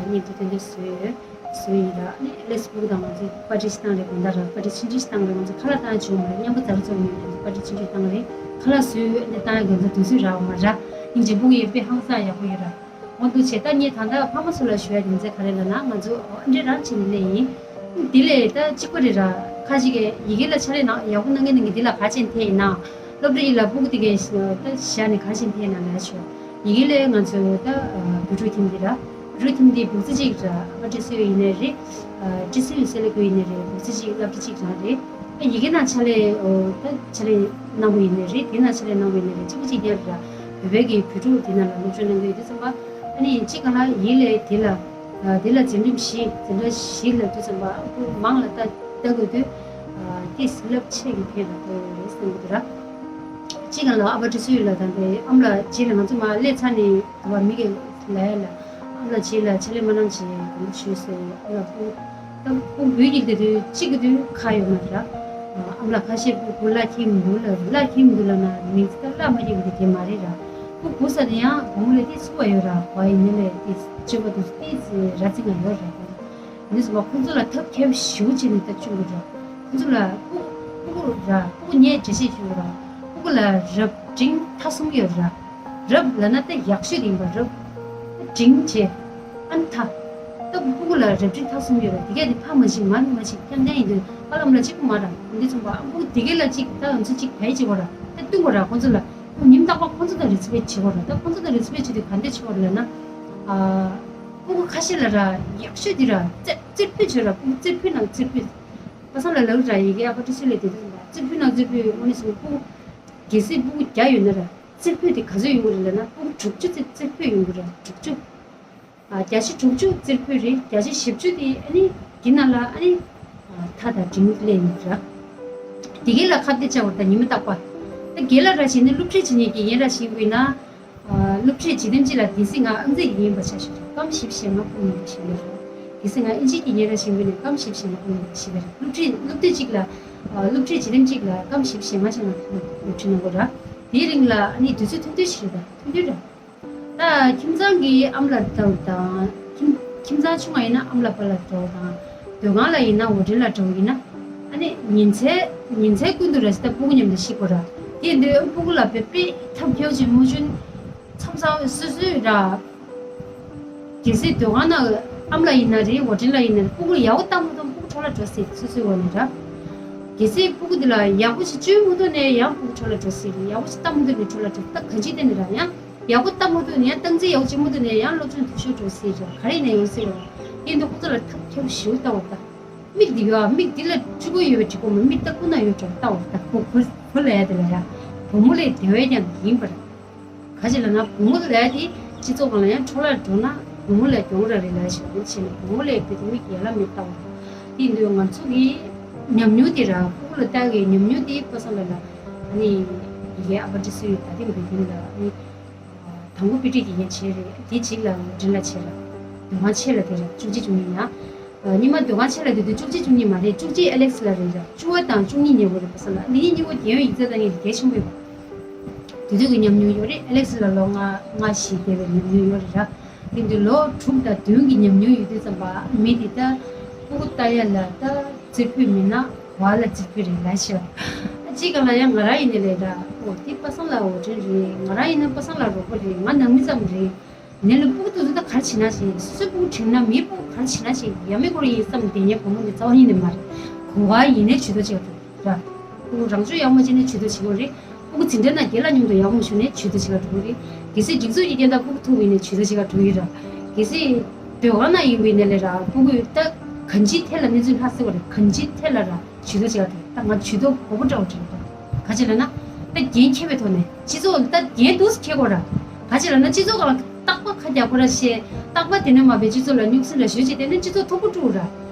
བརྙན་ཐུང་ཐོན་ཐོན་བཟོས་ཡོད། བཟོ་ཡིན་ར་ནི་ཨ་ལེ་སི་ཕུག་དང་ང་ཚོ་པར་ཊི་ཞིག་བཏང་རེད་དགོང་དག་ར་པར་ཊི་ཆུང་ཆུང་ཞིག་བཏང་རེད་ང་ཚོ་ཁ་ལག་བཏང་བྱུང་མ་རེད་མཉམ་པོ་ཛ་རུ་ཚོགས་མི་ཡོད་པར་ཊི་ཆུང་ཆུང་བཏང་རེད་ཁ་ལག་བཟོས་ཡོད་ནི་བཏང་ཡ་གི་ང་ཚོ་དུས་ཚོད་རག་མ་ར་ཡིན་གཅིག་ཕུག་ཡོད་པས་ཧང་སང་ཡག་པོ་ཡོད་ར། འོ་འདུག་བྱས་ད་ངས་ད་ལྟ་ཕ་མ་ཚོ་ལ་ཞུ་ཡ་དོན་ཚན་ག་རེ་ལབ་ན་ང་ཚོ་ཨ་འདྲེ་རང་བྱས་ནས་སླེབས་ཡིན། དེ་ལས་ད་གཅིག་པ་རེད་ར་ཁ་ཅིག་གིས་ཡི་གེ་ལ་ཕྱག་ལས་གནང་ཡག་པོ་གནང་མཁན་ནང་གི་དེ་ལ་ག་བྱས་ནས་ཐད་ཡིན་ན། སློབ་གྲྭ་ཡིན་ལ་སྤུ་གུ་དེ་གས་ད་བཞག་ནས་ག་བྱས་ཐད་ན་ལ་ཆོག་ཡི་གེ་ལས་ང་ཚོ་ད་བོད་ཕྲུག་ཐིམ་འདི་ར། བོད་ཕྲུག་ཐིམ་འདི་འབུག་ཚི་གཅིག་ར་ཨ་ཏི་སི་ཡིན་ནའི་རེད། ཏི་སི་ཡུ་སེ་ལེ་ཀུ་ཡིན་ནའི་རེད་འབུག་ཚི་གཅིག་སློབ་གྲྭ་གཅིག་རང་རེད། ཡི་གེ་ནང་ཕྱག་ལས་ད་ཕྱག་ལས་གནང་བ་ཡིན་ནའི་རེད་དེ་ནང་ཕྱག་ལས་གནང་བ་ཡིན་ནའི་རེད་གཅིག་པ་གཅིག་རྐྱང་རེད་ར། བོད་པའི་གི་བོད་ཕྲུག་དེ་ནང་ལ་སློབ་སྦྱོང་གནང་གི་ཡོད་དུས་ཙམ་པ་ཨ་ནི་གཅིག་ག་ལ་ཡིན་ལས་དེ་ལ། དེ་ལ་འཛིན་རིམ་བཞི་འཛིན་གྲྭ་བཞི་ལ་དུས་ཙམ་པ་ཨ་ཁུ་མང་ལ་ལྟ་ལྟ་དགོས་དུས། ཏིས་རླབས་ཆེ་གི་ཕན་ལ་ཐོགས་ཡོད་རེད་བསམ་གི་འདུག་ར། གཅིག་ལ་ཨ་ཕ་ཏི་སུའི་ལ་དང་པའི་ཨམ་ལ་རྗེས་ལ་ང་ཚོ་མ་སླེབས་ཚར་ནས་དུ་བ་མི་གི་ལ་ཡ་ལ་ཨམ་ལ་རྗེས་ལ་ཆེ་ལེ་མ་ནམ་ཞེས་གོམ་ཞུས་སོ་ཨམ་ལ་ཕུ་ད་ཕུ་བུའི་གི་དེ་དུས་གཅིག་གི་དུས་ཁ་ཡོད་མ་རེད་ར། ཨམ་ལ་ཁ་ཤས་ཕུ་བུ་ལ་ཁྱིམ་འདུག་ལ་ལ་ཁྱིམ་འདུག་ལ་ན་མིང་ཚིག་ལ་མ་ཡོད་གི་དེ་མ་རེད་ར། ཕུ་བུ་ས་དེ་ཡང་བུ་མོ་ལ་དེ་ཚུ་བ་ཡོད་ར་བ་ཡིན་ནི་ལས་དེ་སྤྱོད་པ་དུ་དེ་ར་ཚིག་ང་ཡོད་ར། འདི་ཟེར་བ་ཁོང་ཚོ་ལ་ཐབས་མཁས་པོ་ཞེ་པོ་ཅིག་ནས་ལྟ་བཅུག་གི་འདུག་ཁོང་ཚོ་ལ་ཕྲུ་གུ་ཕྲུ་གུ་ར་ཕྲུ་གུ་ངས་འགྲེལ་བཤད་ཞུ་གི་ར། ཕྲུ་གུ་ལ་རབ་འབྲིང་ཐ་གསུམ་ཡོད་ར། རབ་ལབ་ན་ད་ཡག་ཤོས་དེ་ཡིན་པ་རབ། འབྲིང་བྱས། ཨ་ནི་ཐ། ད་ཕྲུ་གུ་ལ་རབ་འབྲིང་ཐ་གསུམ་ཡོད་ར་དེ་གས་དེ་ཕ་མ་ཞིག་མ་ནི་མ་ཞིག་རྐྱང་རྐྱང་ཡིན་དུས་ཨ་ལམ་ལ་གཅིག་པུ་མ་ར་འདི་མཚུངས་པ་ཨ་ཕྲུ་གུ་དེ་གས་ལ་གཅིག་ད་ང་ཚོ་གཅིག་བལ་གཅིག་གོ་ར་ད་བསྟུན་གོ་ར་ཁོང་ཚོ་ལ་ཁོང་ཉིན་རྟག་པར་ཁོང་ཚོ་དང་རེ་ཚི་བེ་བྱེད་གོ་ར་ད་ཁོང་ཚོ་དང་རེ་ཚི་བེ་བྱེད་དུས་ག་འདྲ་བྱེད་གོ་ར་ལབ་ན། ཨ། སྤུ་གུ་ཁ་ཤས་ལ་ར་ཡག་ཤོས་འདི་ར་རྩེ་རྩེར་ཕུད་བྱོས་ར་སྤུ་གུ་རྩེར་ཕུད་ནང་རྩེར་ཕུད། པ་སངས་ལ་ལབ་ར་ཡི་གེ་ཨ་ཕ་ཏི་སུ་ལས་དེ་དུས་ཙམ་པ་རྩེར་ཕུད་ནང་རྩེར་ཕུད་དངོས་གནས་སོང་སྤུ་གུ། གལ་སྲིད་སྤུ་གུ་བརྒྱ་ཡོད་ན་ར་རྩེར་ཕུད་དེ་ག་ཚོད་ཡོང་གི་རེད་ལབ་ན་སྤུ་གུ་དྲུག་ཅུ་ཙམ་རྩེར་ཕུད་ཡོང་གི་ར་དྲུག་ཅུ། ཨ་བརྒྱ་ཆ་དྲུག་ཅུ་རྩེར་ཕུད་རེད་བརྒྱ་ཆ་བཞི་བཅུ་དེ་ཨ་ནི་འདི་ནང་ལ་ཨ་ནི། ཐ་དང་འབྲིང་སླེབས་ཡོང་གི་ར། དེ་གའི་ལ་ཁ་གཏད་བཅག་པ་དང་ཉི་མ་རྟག་པ། ད་རྒན་ལགས་ར་བྱས་ནས་སློབ་ཁྲིད་བྱེད་མཁན་གྱི་ཡན་ར་ཞིག་ཡིན་ན། སློབ་ཁྲིད་བྱེད་དེམ་ཅིག་ལ་དེ་སྲིད་ང་ཨང་རྩིས་ཀྱི་ཡིན་པ་ཆ་ཞིག་རེད་སྐམ་ཞིབ་ཞེ་ང་སྤུ་ཡིན་པ་ཞིག་རེད། དེ་སྲིད་ང་ཨིན་ཇི་གི་ཡན་ར་ཞིག་ཡིན་ནས་སྐམ་ཞིབ་ཞེ་ང་སྤུ་ཡིན་པ་ཞིག་རེད་སློབ་ཁྲིད་སློབ་དེབ་ཅིག་ལ། སློབ་ཁྲིད་བྱེད་དེམ་ཅིག་ལ་སྐམ་ཞིབ་ཞེ་ང་ཞེ་ང་སློབ་ཁྲིད་གནང་དགོས་ར། དེའི་རིང་ལ་ཨ་ནི་དུས་ཚོད་ཐུང་ཐུང་ཞིག་རེད་ད་ཐུང་ཐུང་རེད། ད་ཁྱིམ་ཚང་གི་ཨམ་ལ་འདྲ་བོ་དང་ཁྱིམ་ཁྱིམ་ཚང་ཆུང་བ་ཡིན་ན་ཨམ་ལ་པ་ལ་འདྲ་བོ་དང་སྡོད་ཁང་ལ་ཡིན་ན་ཧོ་ཊེལ་ལ་འདྲ་བོ་ཡིན་ན་ཨ་ནི་ཉིན་མཚན་ཉིན་མཚན་ཀུན་ཏུ་ར་ཅིག་ད་སྤུ་གུ་མཉམ་དུ་ཤི་དགོས་ར། དེ་འདོད་སྤུ་གུ་ལ་བེ་པི་ཐབས་སྐྱོ་ཅིག་མུ་ཅུན་མཚམས་མཚམས་སོ་སོའི་ར། གལ་སྲིད་སྡོད་ཁང་ནང་ཨམ་ལ་ཡིན་ན་རེད་ཧོ་ཊེལ་ལ་ཡིན་ན་རེད་སྤུ་གུ་ཡག་པོ་བཏང་མ་ཐུབ་སྤུ་གུ་འཕྲོ་བརླག་འགྲོ་སྲིད་སོ་སོའི་འོག་ནས་ར། གལ་སྲིད་སྤུ་གུ་འདི་ལ་ཡག་པོ་ཞིག་བཅོས་མ་ཐུབ་ནས་ཡང་སྤུ་གུ་འཕྲོ་བརླག་འགྲོ་སྲིད་རེད་ཡག་པོ་ཞིག་བཏང་མ་ཐུབ་ནས་འཕྲོ་བརླག་འགྲོ་ད་གང་ཅིའི་སྟེང་ནས་ར་ཡང་། ཡག་པོ་བཏང་མ་ཐུབ་ནས་ཡང་བཏང་རྩིས་ཡག་པོ་བྱེད་མ་ཐུབ་ནས་ཡང་སློབ་སྦྱོང་འཐུས་ཤོར་འགྲོ་སྲིད་རེད་ག་རེ་ཡིན་ན་ཡོང་སྲིད་རེད། དེ་འདུག་ཁོ་ཚོ་ལ་ཐབས་སྐྱོ་པོ་ཞེ་པོ་བཏང་བ་ད། མིག་འདི་ཡོད་མིག་འདི་ལ་བཅུ་གོ་ཡོད་པའི་གྲི་གོ་མ་མིག་ལྟ་ཁུ་ན་ཡོད་གྲི་བཏང་བ་ད་བུ་བུ་བུ་ལ་ཡ་དེ་ལ་ཡ། བུ་མོ་ལས་དེ་བས་ཀྱང་ཡིན་པར། ག་ཅི་ལ་ན་བུ་མོ་ལ་ཡ་དེ་སྤྱི་ཚོགས་སྒང་ལ་ཡང་འཕྲོ་བརླག་འགྲོ་ན་བུ་མོ་ལས་གྱོང་ར་རེ་ལ་ཞེས་པ་བྱས་ནས་བུ་མོ་ལས་དེ་དེ་མིག་ཡ་ལ་མིག་བཏང་བ། དེ་འདུག་ང་ཚོ་གི་ཉམས་མྱོང་དེ་ར་ཕྲུ་གུ་ལ་ལྟ་གི་ཉམས་མྱོང་དེ་པ་སངས་ལ་ལ་ཨ་ནི་ཡི་གེ་ཨ་ཕ་ཏི་སུའི་ད་ཐེངས་འབད་བརྩོན་ལ་ཨ་ནི། དང་པོ་པི་ཏི་གི་ཡན་ཆད་རེད། དེ་གཅིག་ལ་འདྲེན་ལ་ཆད་ལ། སྡོད་ཁང་ཆེ་ལ་དེ་ར་བཅུ་གཅིག་བཅུ་གཉིས་ཡ། གཉིས་མ་སྡོད་ཁང་ཆེ་ལ་དེ་དུས་བཅུ་གཅིག་བཅུ་གཉིས་མ་རེད་བཅུ་གཅིག་ཨེ་ལེགས་ལ་རེད་ར་བཅུ་བ་དང་བཅུ་གཉིས་ཉེ་བོ་རེད་པ་ས་ལ་འདི་གཉིས་གཉིས་པོ་རྒྱལ་ཡོན་ཡིག་ཚད་ལ་ངས་གལ་ཆེན་པོ་ཡོད། དེ་དུས་ཀྱི་ཉམས་མྱོང་ཡོད་རེད་ཨེ་ལེགས་ལ་ལོ་ལྔ་ལྔ་བཞི་བསྡད་པའི་ཉམས་མྱོང་ཡོད་རེད་ར། དེ་འདི་ལོ་དྲུག་དང་བདུན་གྱི་ཉམས་མྱོང་ཡོད་དུས་ཙམ་པ་མི་དེ་ད་སྤུ་གུ་ལྟ་ཡ་ལ་ད་རྩེ་ཕུད་མིན་ན་གོ་བ་ལ་རྩེ་ཕུད་རེད་ལ་ཤི་བ། ཅི་གང་ལ་ཡང་ང་རང་ཡིན་ནི་ལས་ད་ཨོ་དེ་པ་སངས་ལ་འོ་དྲན་རེད། ང་རང་ཡིན་ན་པ་སངས་ལ་རོགས་པ་རེད། ང་ནང་མི་ཙམ་རེད། ནས་ལ་སྤུ་གུ་དུ་ཚོ་ད་གར་ཕྱིན་ན་ཞིག་སོ་སོའི་སྤུ་གུ་དྲན་ན་མིའི་སྤུ་གུ་གར་ཕྱིན་ན་ཞིག་ཡ་མེད་སྐོར་ཡིན་བསམ་དེ་ཉེ་བུ་མོ་འདི་རྩ་བ་ཉིད་ནས་མ་རེད། གོ་བ་ཡིན་ནས་ཇུས་གཏོགས་བྱེད་པ་རེད། སྤུ་གུ་རང་ཚོ་ཡག་མ་བྱས་ནས་ཇུས་གཏོགས་བྱེད་པ་རེད། སྤུ་གུ་འཛིན་གྲྭ་ནང་རྒན་ལགས་མཉམ་དུ་ཡག་མ་བྱུང་ནས་ཇུས་གཏོགས་བྱེད་པ་འགྲོ་གི་རེད། གལ་སྲིད་སྒྲིག་འཛུགས་ཀྱི་རྐྱེན་ད་སྤུ་གུ་ཐུག་པ་ཡིན་ནས་ཇུས་གཏོགས་བྱེད་པ་འགྲོ་གི་ར། གལ་སྲིད་སྡོད་ཁང་ནང་ཡིན་པའི་ནས་ལས་ར་སྤུ་གུ་ད་གང་ཅིའི་ཐད་ལ་གནས་ཚུལ་ལྷག་སྲིད་པ་རེད། གང་ཅིའི་ཐད་ལ་ར་ཇུས་གཏོགས་བྱེད་པ་རེད། ད་ང་ཇུས་གཏོགས་གོ་པོ་འདྲ་བོ་བྱེད་པ་རེད། ག་ཅི་ལ་ན་ད་འགན་འཁྱེར་བའི་ཐོག་ནས་སྤྱི་ཚོགས་ད་འགན་འདུག་སེ་འཁྱེར་དགོས་ར། ག་ཅི་ལ་ན་སྤྱི་ཚོགས་གང་ལ་རྟག་པ་ཁ་རྒྱག་དགོས་ར་ཞེས་རྟག་པ་དེ་ནས་མ་པའི་སྤྱི་ཚོགས་ལ་སྙུག་སེ་ལ་ཞུ་བྱེད་དེ་ནས་སྤྱི་ཚོགས་མཐུག་པོ་བཀྲུ་ར།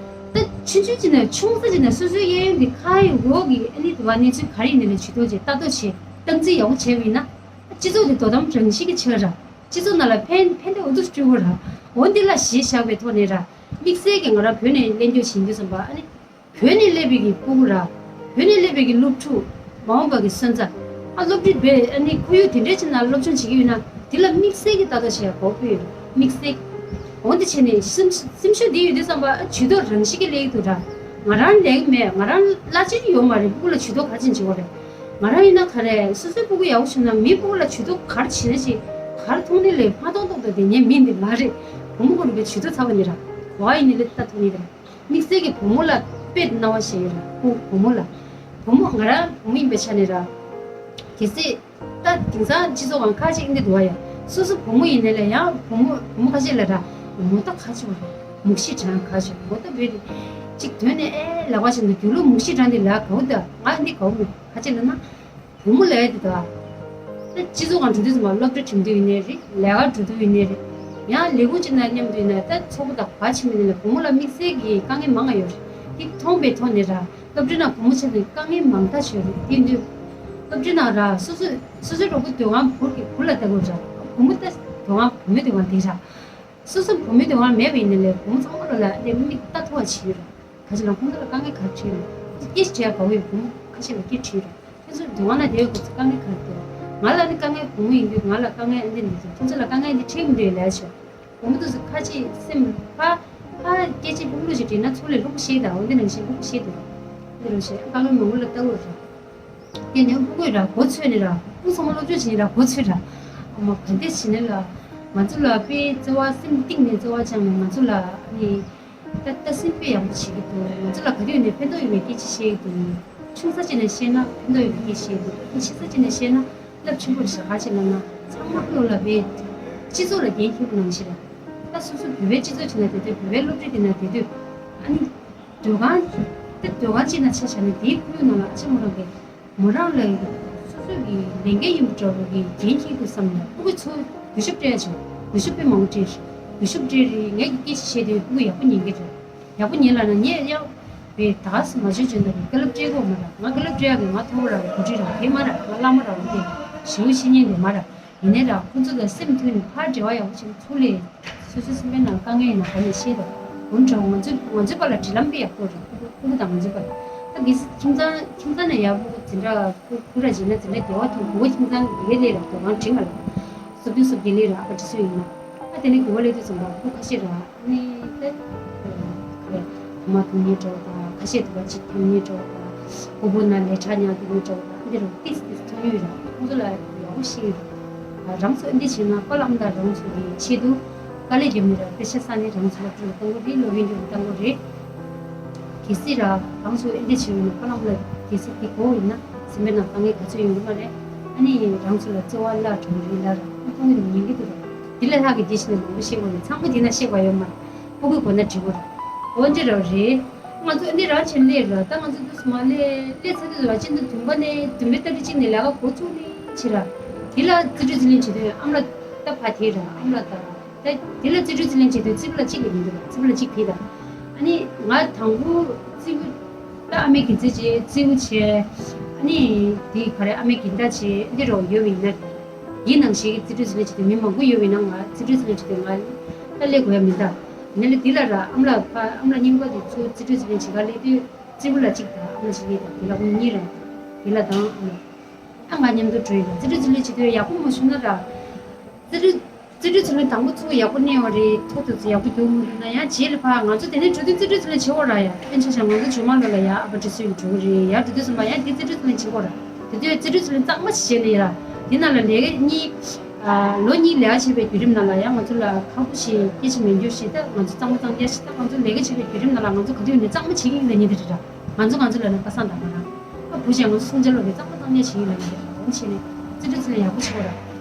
ད་ཆུང་ཆུང་ཅིག་ནས་ཆུང་ས་ཅིག་ནས་སོ་སོའི་གཡས་གཡོན་གྱི་ཁ་ཡི་འོག་གི་ཨ་ནི་དུ་བ་གནས་ཚུལ་ག་རེ་ཡིན་ནའི་ཇུས་གཏོགས་བྱས་ལྟ་རྟོག་བྱས་སྟངས་འཛིན་ཡག་པོ་བྱས་པ་ཡིན་ན། སྤྱི་ཚོགས་དེ་དོ་དམ་རང་བཞིན་གྱི་ཆགས་ར། སྤྱི་ཚོགས་ནང་ལ་ཕན་ཕན་བདེ་འུ་ཐུག་སྤྲུལ་དགོས་ར། འོ་འདི་ལ་གཞི་བཞག་པའི་ཐོག་ནས་ར། དམིགས་བསལ་གྱི་ང་རང་བོད་ནས་གླེང་རྒྱུ་བྱེད་འདུག་བསམ་པ་ཨ་ནི། བོད་ནས་སླེབས་པའི་གི་སྤུ་གུ་ར། བོད་ནས་སླེབས་པའི་གི་སློབ་ཕྲུག་མ་འོངས་པ་གི་སོན་རྩ། ཨ་སློབ་ཁྲིད་བས་ཨ་ནི་ཁོར་ཡུག་དེ་འདྲའི་ཆེད་ན་སློབ་སྦྱོང་བྱེད་ཀྱི་ཡོད་ན་དེ་ལ་དམིགས་བསལ་གྱི་ལྟ་རྟོག་བྱེད་ཡ་དགོས་པས་དམིགས་བསལ། འོ་འདི་བྱས་ནས་སེམས་སེམས་ཤུགས་འདི་ཡོད་དུས་བསམ་པ་ཨ་ཇུས་གཏོགས་རང་བཞིན་གྱི་སླེབས་ཀྱི་འདུག་ར། ང་རང་ལས་ཀྱི་མེད། ང་རང་བླ་ཆེན་ཡོད་མ་རེད། སྤུ་གུ་ལ་ཇུས་གཏོགས་ག་ཅིན་བྱེད་དགོས་རེད། ང་རང་ཡིན་ན་ག་རེ་སོ་སོའི་སྤུ་གུ་ཡག་པོ་བྱུང་ན་མིའི་སྤུ་གུ་ལ་ཇུས་གཏོགས་ག་རེ་བྱེད་ན་ཞིག་ག་རེ་མཐོང་ནི་ལས་མ་མཐོང་མཐོང་མཐོང་དེ་ངའི་མིང་འདི་མ་རེད། བུ་མོ་ཁོ་རང་གི་ཇུས་གཏོགས་ཚ་བ་ནི་ར། གོ་བ་ཡིན་ནི་ལས་ལྟ་ཐུབ་ནི་རེད། དམིགས་བསལ་གྱི་བུ་མོ་ལ་དཔེ་སྣང་བ་ཞིག་ཡོད་ར། བུ་བུ་མོ་ལ། བུ་མོ་ང་རང་བུ་མོ་ཡིན་པའི་ཆ་ནས་ར། གལ་སྲིད་ད་དེང་སང་སྤྱི་ཚོགས་ཁང་ཁ་ཅིག་འདི་འདུག་བ་ཡ། སོ་སོ་བུ་མོ་ཡིན་ནའི་ལ་ཡང་བུ་མོ་བུ་མོ་ཁ་ཤས་ལ་ར། མོ་ད་ཁ་ཆེ་བ་ར། མུག་ཤི་གྲང་ཁ་ཆེ་བ་མོ་ད་བོད་དེ་ཅིག་དོན་ནས་ཨེ་ལག་པ་ཆེ་ན་རྒྱུ་ལོ་མུག་ཤི་གྲང་དེ་ལ་གའུ་ད་ང་འདི་གའུ་མེད་ཁ་ཆེ་ལ་ན། བུ་མོ་ལས་དེ་དག་ད་སྤྱི་ཚོགས་ཁང་འགྲོ་དུས་ཙམ་པ་སློབ་གྲྭ་ཁྲིམས་དུས་ཡིན་ནའི་རེད། ལས་ཀ་འགྲོ་དུས་ཡིན་ནའི་རེད། ཡང་ལས་ཁུངས་ཅིག་ན་མཉམ་དུ་ཡིན་ན་ད་ཚོགས་པ་དང་ག་ཕྱི་མི་ནི་ལ་བུ་མོ་ལ་དམིགས་བསལ་གྱི་དཀའ་ངལ་མང་ང་ཡོད་རེད། དེ་མཐོང་པའི་ཐོག་ནས་ར་སློབ་གྲྭ་ནང་བུ་མོ་ཆེ་ནས་དཀའ་ངལ་མང་དག་ཤོད་རེད། དེ་དུས་སློབ་གྲྭ་ནང་ར་སོ་སོ་སོ་སོའི་རོགས་པའི་སྡོད་ཁང་བུ་གི་བུ་ལ་ལྟ་དགོས་ར། བུ་མོ་ད་སྡོད་ཁང་བུ་མོའི་སྡོད་ཁང་དེ་ར། སོ་སོ་བུ་མོའི་སྡོད་ཁང་མེད་པ་ཡིན་ན་ལས་བུ་མོ་ཚང་མ་ལ་ལ་ལས་མིག་ལྟ་ཐུབ་པ་བྱེད་ཡོད་ར། ག་ཅི་ལ་ཁོང་ཚོ་ལ་དཀའ་ངལ་ག་རེ་འཕྲད་ཡོད། སྐད་ཆ་བྱས་པ་བས་བུ་མོ་ཁ་ཤས་ལ་སྐད་འཕྲད་ཡོད་ར། ཁྱོད་ཚོ་སྡོད་ཁང་ན་བསྡད་ཡོད་སྐབས་སུ་དཀའ་ངལ་ག་རེ་འདུག་ང་ལ་ནི་དཀའ་ངལ་བུ་མོ་ཡིན་དུས་ང་ལ་དཀའ་ངལ་འདི་འདི་འདུག་ཁྱོད་ཚོ་ལ་དཀའ་ངལ་འདི་འཕྲད་མི་འདུག་ལས་བྱས། བུ་མོ་དེ་ཚོ་ཁ་ཅིག་སེམས་ཕ་ཕ་སྐད་ཆ་ལྷུག་ལྷུག་ཅིག་དྲིས་ན་ཚུར་ལས་ལྷུག་པོ་བཤད་དང་འོ་འདི་ནང་བཞིན་ལྷུག་པོ་བཤད་འདུག་འདི་རུ་བཤད་དཀའ་ངལ་མང་པོ་ལ་ལྟ་དགོས་རེད། དེ་ནས་ཕྲུ་གུས་ར་མགོ་ཚོས་ནས་ར་ཕྲུ་གུ་ཚང་མ་སློབ་སྦྱོང་བྱེད་ནས་ར་མགོ་ཚོས་ར། ཨ་མ་ག་འདྲས་བྱས་ནས་ལ་ང་ཚོ་ལ་དཔེ་བརྩེ་བ་སེམས་གཏིང་ནས་བརྩེ་བ་བཅངས་ནས་ང་ཚོ་ལ་ཨ་ནི། ད་ལྟ་སེམས་དཔེ་ཡག་པོ་བྱེད་ཀྱི་འདུག་ང་ཚོ་ལ་ག་དུས་ནས་ཕན་ཐོགས་ཡོད་པའི་སྐད་ཆ་བཤད་ཀྱི་འདུག་ཆུང་ས་ཅིག་ནས་བཤད་ན་ཕན་ཐོགས་ཡོད་པའི་སྐད་ཆ་བཤད་ཀྱི་འདུག་ཆེ་ས་ཅིག་ནས་བཤད་ན་རླབས་ཆེན་པོ་རེད་ཤག་ག་ཅི་ལབ་ན་ཚང་མ་བློ་ལ་བས། སྤྱི་ཚོགས་ལ་འགན་འཁྱེར་པ་ནང་བཞིན་རེད། ད་སོ་སོ་བོད་པའི་སྤྱི་ཚོགས་ཅིག་ནང་བསྡད་དུས་བོད་པའི་སློབ་གྲྭ་དེ་ནང་བསྡད་དུས་ཨ་ནི། སྡོད་ཁང་། ད་སྡོད་ཁང་གཅིག་ན་ཆ་བཞག་ན་དེའི་ཁོར་ཡུག་ནང་ལ་ཨ་ཅག་མོ་རང་གིས་མོ་རང་ལ་སོ་སོ་གི་ལས་འགན་ཡིན་པ་འདྲ་བོ་གི་འགན་འཁྱེར་དགོས་བསམ་ནས་ཕྲུ་གུ་ཚོ་གུས་ཞབས་སྤྲད་ཡ་བྱུང་། གུས་ཞབས་དཔེ་མང་པོ་སྤྲད་རེད། གུས་ཞབས་སྤྲད་རེད། ངས་ཀྱི་སྐད་ཆ་བཤད་དུས་ཕྲུ་གུ་ཡག་པོ་ཉན་གི་རེད། ཡག་པོ་ཉན་ལ་ན་ངས་ཡང་བས་ད་ག་སེ་མ་བྱོས་བྱོས་འདུག་གི་བཀའ་སློབ་སྤྲད་དགོས་མ་རེད། ང་བཀའ་སློབ་སྤྲད་ཡ་གི་ང་ཐོག་ར་གི་གོ་སྒྲིག་ར་དེ་མ་ར་ང་བླ་མ་ར་བ་དེ་ཞེའུ་ཤེས་ཉན་དེ་མ་ར། ཡིན་ནའི་ར་ཁོ་ཚོ་དང་སེམས་མཐུན་ནས་ཕར་འབྲེལ་བ་ཡག་པོ་བྱེད་ཚུར་ལས་སོ་སོའི་སེམས་པའི་ནང་དཀའ་ངལ་ཡིན་ན་ག་ནས་ཤེས་དང་། འོན་ཀྱང་ང་ཚོ་ང་ཚོའི་བར་ལ་འབྲེལ་ལམ་དཔེ་ཡག་པོ་རེད། ཕྲུ་གུ་དང་ང་ཚོའི་བར་ལ་ད་གལ་སྲིད་ཁྱིམ་ཚང་ཁྱིམ་ཚང་ནས་ཡག་པོ་འཛིན་གྲྭ་ཕྲུ་གུ་ར་བྱས་ན་འཛིན་གྲྭ་བདེ་བ་ཐོན་དགོས་པ་ཁྱིམ་ཚང་དགེ་ལས་ལས་ར་དོ་ཁང་འགྲིག་མ་རེད། སོ་བདུན་སོ་བརྒྱད་ལས་ར་ཨ་ཁྲི་སུ་ཡིན་ན་ཨ་དེ་ནས་དགེ་བ་ལས་དུས་ཙམ་པ་ཕྲུ་གུ་ཁ་ཤས་ར་ནི་ད་ག་རེ་ཐ་མག་འཐུང་མཁན་འདྲ་བོ་དང་ཁ་ཤས་དུ་བ་གཅིག་འཐུང་མཁན་འདྲ་བོ་དང་སྐུ་པོ་ན་ལས་ཁྲག་ཉར་འདུག་མཁན་འདྲ་བོ་དང་འདི་རུ་ཏིས་ཏིས་མཐོང་ཡོད་ར། ཁོང་ཚོ་ལ་ཡག་པོ་ཤེས་ཡོད་ར། རང་ཚོ་འདི་བྱས་ན་པ་ལགས་དང་རང་ཚོ་གི་ཆེད་དུ་དཀའ་ལས་བརྒྱབ་ནས་ར་དཔེ་ཆ་ས་ནས་རང་ཚོ་སློབ་གྲྭ་ལ་གཏོང་གི་རེད། སློབ་ཡོན་ཁྱོན་ལ་གཏོང་གི་རེད། གལ་སྲིད་ར་རང་ཚོ་འདི་བྱས་ཡོད་ན་པ་ལགས་ལ་གལ་སྲིད་འདི་གོ་ཡིན་ན་སེམས་པའི་ནང་དཀའ་ངལ་ག་ཚོད་ཡོང་གི་མ་རེད། ཨ་ནི་རང་ཚོ་ལ་བརྩེ་བ་བརླག་འགྲོ་གི་རེད་ལ་ར་ཨ་ཁོང་གིས་ཉན་གི་འདུག་ར། འདི་ལས་ལྷག་གི་འདི་བྱས་ནས་མང་པོ་བཤད་དགོས་རེད། ཚང་མ་འདི་ན་བཤད་དགོས་ཡོད་མ་རེད། ཕྲུ་གུའི་སྒོ་ན་འགྲིག་གོ་ར། འོ་འདི་ར་རེད། ང་ཚོ་འདི་རང་བྱས་ནས་སླེབས་ར། ད་ང་ཚོ་འདུག་སེ་མར་སླེབས་སླེབས་ཚར་དུས་ལ་སྤྱི་ཟླ་བདུན་པ་ནས་བདུན་པའི་ཏ་རིག་གཅིག་ནས་ལས་ཀ་འགོ་བཙུགས་ནས་བྱས་ར། དེ་ལ་རྩིས་སྤྲོད་རྩིས་ལེན་བྱེད་དུས་ཨ་མ་ལགས་ད་ཕར་དེད་ར་ཨ་མ་ལགས་ད་ད་དེ་ལ་རྩིས་སྤྲོད་རྩིས་ལེན་བྱེད་དུས་རྩིས་པ་ལགས་གཅིག་ལས་མི་འདུག་ར། རྩིས་པ་ལགས་གཅིག་དེད་ར། ཨ་ནི་ང་དང་པོ་རྩིས་པ་ད་ཨ་མའི་འགན་འཛིན་བྱས་རྩིས་པ་བྱས། ཨ་ནི་དེ་ག་རེ་ཨ་མའི་འགན་བདག་བྱས་འདི་རུ་ཡོད་པ་ཡིན་ན། འདི་ནང་བཞིན་གྱི་རྩིས་སྤྲོད་རྩིས་ལེན་བྱེད་དུས་མི་མང་པོ་ཡོད་པ་ཡིན་ན་ང་རྩིས་སྤྲོད་རྩིས་ལེན་བྱེད་དུས་ང་ད་སླེབས་དགོས་ཡ་མི་འདུག་ཡིན་ནའི་འདི་ལ་ར་ཨ་མ་ལགས་ཕ་ཨ་མ་ལགས་རྙིང་པ་དེ་ཚོ་རྩིས་སྤྲོད་རྩིས་ལེན་བྱེད་ག་སླེབས་དུས་རྩིས་པ་ལགས་གཅིག་དང་ཨ་མ་ལགས་གཅིག་སླེབས་དང་དེ་ལ་ཁོང་གཉིས་ར་དེ་ལ་དང་ཨ་མ་ཨ་ང་མཉམ་དུ་འགྲོ་ཡི་ར། རྩིས་སྤྲོད་རྩིས་ལེན་བྱེད་དུས་ཡག་པོ་མ་བྱུང་ན་ར་རྩིས་སྤྲོད་ རྩིས་སྤྲོད་ཚུལ་ལེན་དང་པོ་ཚུགས་ཡག་པོ་གནས་པ་རེད། ཐོག་ཏུ་ཚུགས་ཡག་པོ་རྒྱུགས་མི་འདུག་ན་ཡང་རྗེས་ལ་ཕར་ང་ཚོ་དེ་ནས་འགྲོ་དུས་རྩིས་སྤྲོད་ཚུལ་ལེན་བྱེད་དགོས་ར་ཡ། དཔེར་ན་ཆ་བཞག་ང་ཚོ་ཇོ་མ་ལོ་ལ་ཡ་ཨ་ཕ་འདྲི་སུ་ཡིས་འགྲོ་གི་རེད་ཡ། འགྲོ་དུས་ཙམ་པ་ཡང་དེ་རྩིས་སྤྲོད་ཚུལ་ལེན་བྱེད་དགོས་ར། དེ་དུས་རྩིས་སྤྲོད་ཚུལ་ལེན་གཙང་མ་ཞིག་བྱས་ནས་ཡ། དེ་ནང་ལ་ལས་ཀ་གཉིས། ལོ་གཉིས་ལས་ཀ་བྱེད་པའི་བརྒྱུད་རིམ་ནང་ལ་ཡང་ང་ཚོ་ལ་ཁག་པོ་ཞིག་སྐད་ཆ་མི་འགྱུར་ཞིག་ད་ང་ཚོ་གཙང་མ་གཙང་རྐྱང་ཞིག་ད་ང་ཚོ་ལས་ཀ་བྱེད་པའི་བརྒྱུད་རིམ་ནང་ལ་ང་ཚོ་ག་དུས་ནས་གཙང་མ་བྱེད་ཀྱི་ཡིན་ལབ་མཁན་དེ་རེད་ར། ང་ཚོ་ང་ཚོ་ལ་ནི་པ་སངས་དང་ང་རང་། ཨ་བུ་གཞན་ང་ཚོ་སྲུང་བྱ་ལོ་གི་གཙང་མ་གཙང་རྐྱང་བྱེད་ཀྱི་ཡིན་ལབ་མཁན་དེ་རེད། འོ་བྱས་ནས་རྩིས་སྤྲོད་ཚུལ་ལེན་ཡག་པོ་བྱེད་དགོས་ར།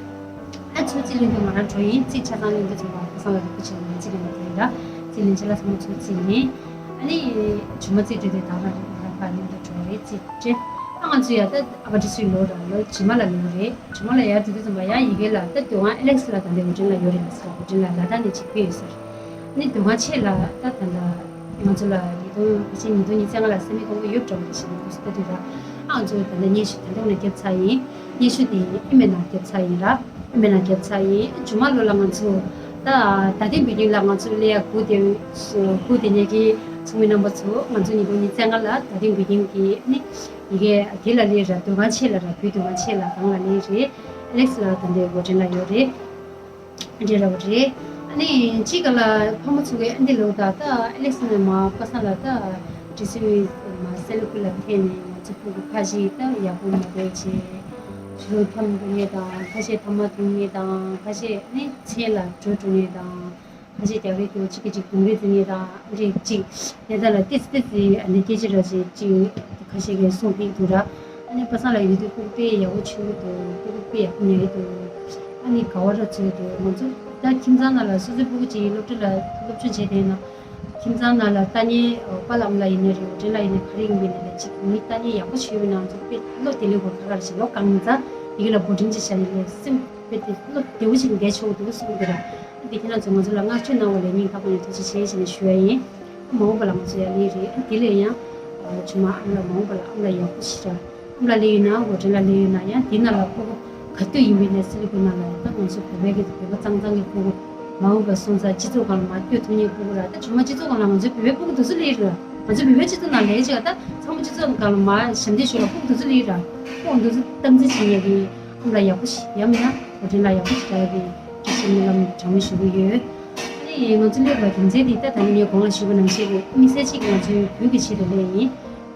ཨ་ཚུར་རྩིས་ལེན་དུ་ང་རང་འགྲོ་ཡིན། རྩིས་ཆ་ཚང་ལེན་དུས་ཙམ་པ་པ་སངས་ལ་རིག་པ་བྱེད་ཀྱི་ཡིན། རྩིས་ལེན་པ་དེ་ཡིན་ར། རྩིས་ལེན་བྱེད་ལ་ཚང་མ་ཚུར་རྩིས་ཡིན། ཨ་ནི། ཇོ་མོ་རྩིས་སྤྲོད་དུས་ད་ང་རང་རིག་པ་ང་རང་ཕར་ལེན་དུ་འགྲོ་རེད། རྩིས་སྤྲོད། ཨ་ང་ཚོ་ཡ་ད་ཨ་ཕ་འདྲི་སུའི་ལོ་ར་ལོ་ཇི་མ་ལ་ལོ་རེད། ཇི་མ་ལ་ཡར་འགྲོ་དུས་ཙམ་པ་ཡ་ཡི་གེ་ལ་ད་སྡོད་ཁང་ཨེ་ལེགས་ལ་ད་ལྟའི་ཝོ་ཊིང་ལ་ཡོད་རེད་མ་ཟེར། ཝོ་ཊིང་ལ་ལ་དྭགས་ནས་ཅིག་ཕེབས་ཡོད་ཟེར། ཨ་ནི་སྡོད་ཁང་ཕྱེད་ལ་ད་ད་ལྟ་ང་ཚོ་ལ་ཉིས་སྟོང་ཕལ་ཆེར་ཉིས་སྟོང་ཉི་ཤུ་རྩ་ལྔ་ལ་ས་མིག་ཀོང་པོ་ཡོད་འགྲོ་གི་རེད་ཞེས་ནས་དུས་སུ་ལྟ་དུས་ལ། ཨ་ང་ཚོ་ད་ལྟ་སྙན་ཞུ་ད་ལྟ་ནས་བརྒྱབ་ཚར་ཡིན། སྙན་ཞུ་དེ་ཨི་མེལ་ནང་བརྒྱབ་ཚར་ཡིན་ར། ཨི་མེལ་ནང་བརྒྱབ་ཚར་ཡིན། ཇོ་མ་ལོ་ལ་ང་ཚོ་ད་ད་ཐེངས་བི་ལྡིང་ལ་ང་ཚོ་སླེབས་ཡ་སྒུག་བསྡད་སྒུག་བསྡད་མཁན་གྱི་ཚོགས་མི་རྣམ་པ་ཚོ། ང་ཚོ་ཉིས་སྟོང་ཉི་ཤུ་རྩ་ལྔ་ལ་ད་ཐེངས་བི་ལྡིང་གི་ནི་ཡི་གེ་དེ་ལ་སླེབས་ར། སྡོད་ཁང་ཕྱེད་ལ་ར། བོད་སྡོད་ཁང་ཕྱེད་ལ་གང་ལ་སླེབས་རེད། ཨེ་ལེགས་ལ་ད་ལྟའི་ཝོ་ཊིང་ལ་ཡོད་རེད། འདྲེ་ར་བ་རེད། ཨ་ནི་གཅིག་ག་ལ་ཕ་མ་ཚོ་གིས་ཨ་འདི་ལོ་ད་ད་ཨེ་ལེགས་ནས་མ་པ་སངས་ལ་ད་འདྲེ་སུའི་མ་སེ་ལུ་ཀུ་ལ་ཐད་ནས་ང་ཚོ་ཕྲུ་གུ་ཁ་ཤས་ད་ཡག་པོ་མ་བསྡད་བྱས། ཕྱི་ལོགས་འཐམ་དགོས་ངེས་དང་། ཁ་ཤས་ཐ་མག་འཐུང་ངེས་དང་། ཁ་ཤས་ཨ་ནི་མཚན་ལ་འགྲོ་འགྲོ་ངེས་དང་། ཁ་ཤས་རྒྱག་རེས་ཀྱི་གཅིག་གིས་གཅིག་རྡུང་རེས་བྱེད་མཁན་དང་། ཨ་འདྲས་གཅིག་ཉེ་ས་ལ་ཏིས་ཏིས་ཨ་ནི་སྐད་ཆ་ར་བྱེད་ཅིག་ཁ་ཤས་ཀྱིས་གསུང་ཕིག་འདུག་ར། ཨ་ནི་པ་སངས་ལ་ཡོད་དུས་སྤུ་གུ་དཔེ་ཡག་པོ་ཆགས་ཀྱི་འདུག་སྤུ་གུ་དཔེ་ཡག་པོ་ཉར་གྱི་འདུག་ཨ་ནི་དགའ་བ་ར་ཚོར་གྱི་འདུག་ང་ཚོ་ད་ཁྱིམ་ཚང་ནང་ལ་སོ་སོའི་སྤུ་གུ་གཅིག་སློབ་གྲྭ་ལ་སློབ་སྦྱོང་བྱེད་བསྡད་ན། ཁྱིམ་ཚང་ནང་ལ་ལྟ་མཁན་པཱ་ལགས་ཨ་མ་ལགས་ཡིན་ནའི་རེད། འོ་འདྲ་ལ་ཡིན་ནའི་ག་རེ་ཡིན་པ་ཡིན་ནའི་ལས་གཅིག་མི་ལྟ་མཁན་ཡག་པོ་ཞིག་ཡོད་པ་ཡིན་ན། ང་ཚོ་དཔེ་བློ་བདེ་ལེགས་སྐོར་ཁ་ཁར་ཞིག་ལོ་གང་ཡིན་ཙང་ཡི་གེ་ལ་བོ་ཌིང་ཅིག་བཞག་ནས་ལས་སེམས་དཔེ་དེ་བློ་བདེ་པོ་ཞིག་བསྡད་ཆོག་འདུག་གསུངས་འདུག་ར། འདི་ཁྱེད་རང་ཚོས་ང་ཚོ་ལ་བསྔགས་བརྗོད་གནང་བ་ལ་སྙིང་ཐག་པ་ནས་ཐུགས་རྗེ་ཆེ་ཞེས་ནས་ཞུ་ཡ་ཡིན། མ་འོངས་པ་ལ་ང་ཚོ་ཡར་སླེབས་རེད། དེ་ལས་ཡང་ཇོ་མོ་ཨ་མ་ལགས་མ་འོངས་པ་ལ་ཨ་མ་ལགས་ཡག་པོ་ཞིག་ར། ཨ་མ་ལགས་སླེབས་ཡོད་ན། འོ་འདྲ་ལ་སླེབས་ཡོད་ན་ཡང་དེ་ནང་ལ་སྤུ་གུ་ག་དུས་ཡིན་པའི་ནས་སི་ལི་ཀུ་ནང་ལ་ཡང་ད་ང་ཚོ་བོད་པའི་གི་བོད་པ་གཙང་གཙང་གི་སྤུ་གུ་མ་འོངས་པ་སོང་ཙང་སྤྱི་ཚོགས་སྒང་ལ་མར་བསྐྱོད་ཐུབ་མཁན་སྤུ་གུ་ར། ད་ཇོ་མོ་སྤྱི་ཚོགས་སྒང་ལ་ང་ཚོའི་བོད་པའི་སྤུ་གུ་དེ་ཚོ་སླེབས་ཡོད་ར། ང་ཚོ་བོད་པའི་སྤྱི་ཚོགས་ནང་ལས་བྱས་ད་ཚང་མ་སྤྱི་ཚོགས་སྒང་ལ་མར་ཞབས་འདེགས་ཞུ་བ་སྤུ་གུ་དེ་ཚོ་སླེབས་ཡོད་ར། སྤུ་གུ་དེ་ཚོ་སྟངས་འཛིན་བྱེད་མཁན་གི་ཨ་མ་ལགས་ཡག་པོ་ཞིག་ཡ་མིན་ན་འོ་འདྲ་ལ་ཡག་པོ་ཞིག་རག་ཡ་གི་བཀྲ་ཤིས་སྨོན་ལམ་གྲངས་མེད་ཞུ་གི་ཡོད། ཨ་ནི་ང་ཚོ་སླེབས་པ་རྒྱུ་མཚན་དེ་ད་ད་ནི་ངས་གོང་ལ་ཞུས་པ་ནང་བཞིན་རེད། དམིགས་བསལ་གཅིག་ང་ཚོའི་བོད་ཀྱི་ཆེད་དུ་སླེབས་ཡིན།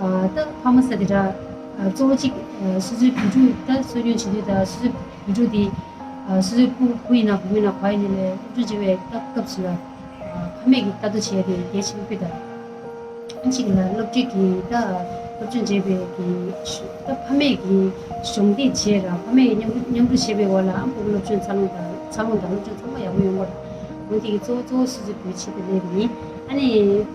ཨ་ད་ཕ་མ་ཟེར་དེ་འདྲ་ཨ་གཙོ་བོ་གཅིག་ཨ་སོ་སོའི་བུ་ཕྲུག་ད་གསོ་སྐྱོང་བྱེད་དུས་ད་སོ་སོའི་བུ་ཕྲུག་དེ་ཨ་སོ་སོའི་བུ་བུ་ཡིན་ན་བུ་མིན་ན་ག་ཡིན་ནའི་ལས་སློབ་སྦྱོང་བྱེད་པའི་སྐབས་སྐབས་སུ་ལ་ཨ་ཕ་མས་ཀྱི་ལྟ་རྟོག་བྱེད་ཡ་དེ་གལ་ཆེན་པོ་དཔེ་ད། གཅིག་ལ་སློབ་ཁྲིད་ཀྱི་ད་སློབ་སྦྱོང་བྱེད་པའི་གི་ད་ཕ་མས་ཀྱི་གཞོགས་འདེགས་བྱས་ར། ཕ་མས་ཀྱི་མཉམ་མཉམ་རུབ་བྱས་པའི་འོག་ལ་ཨ་ཕྲུ་གུ་སློབ་སྦྱོང་འཚར་ལོངས་དང་འཚར་ལོངས་དང་སློབ་སྦྱོང་ཚང་མ་ཡག་པོ་ཡོང་བར། འོན་ཏེ་གི་གཙོ་བོ་གཙོ་བོ་སོ་སོའི་བུའི་ཆེད་དུ་སླེབས་པ་ཡིན། ཨ་ནི་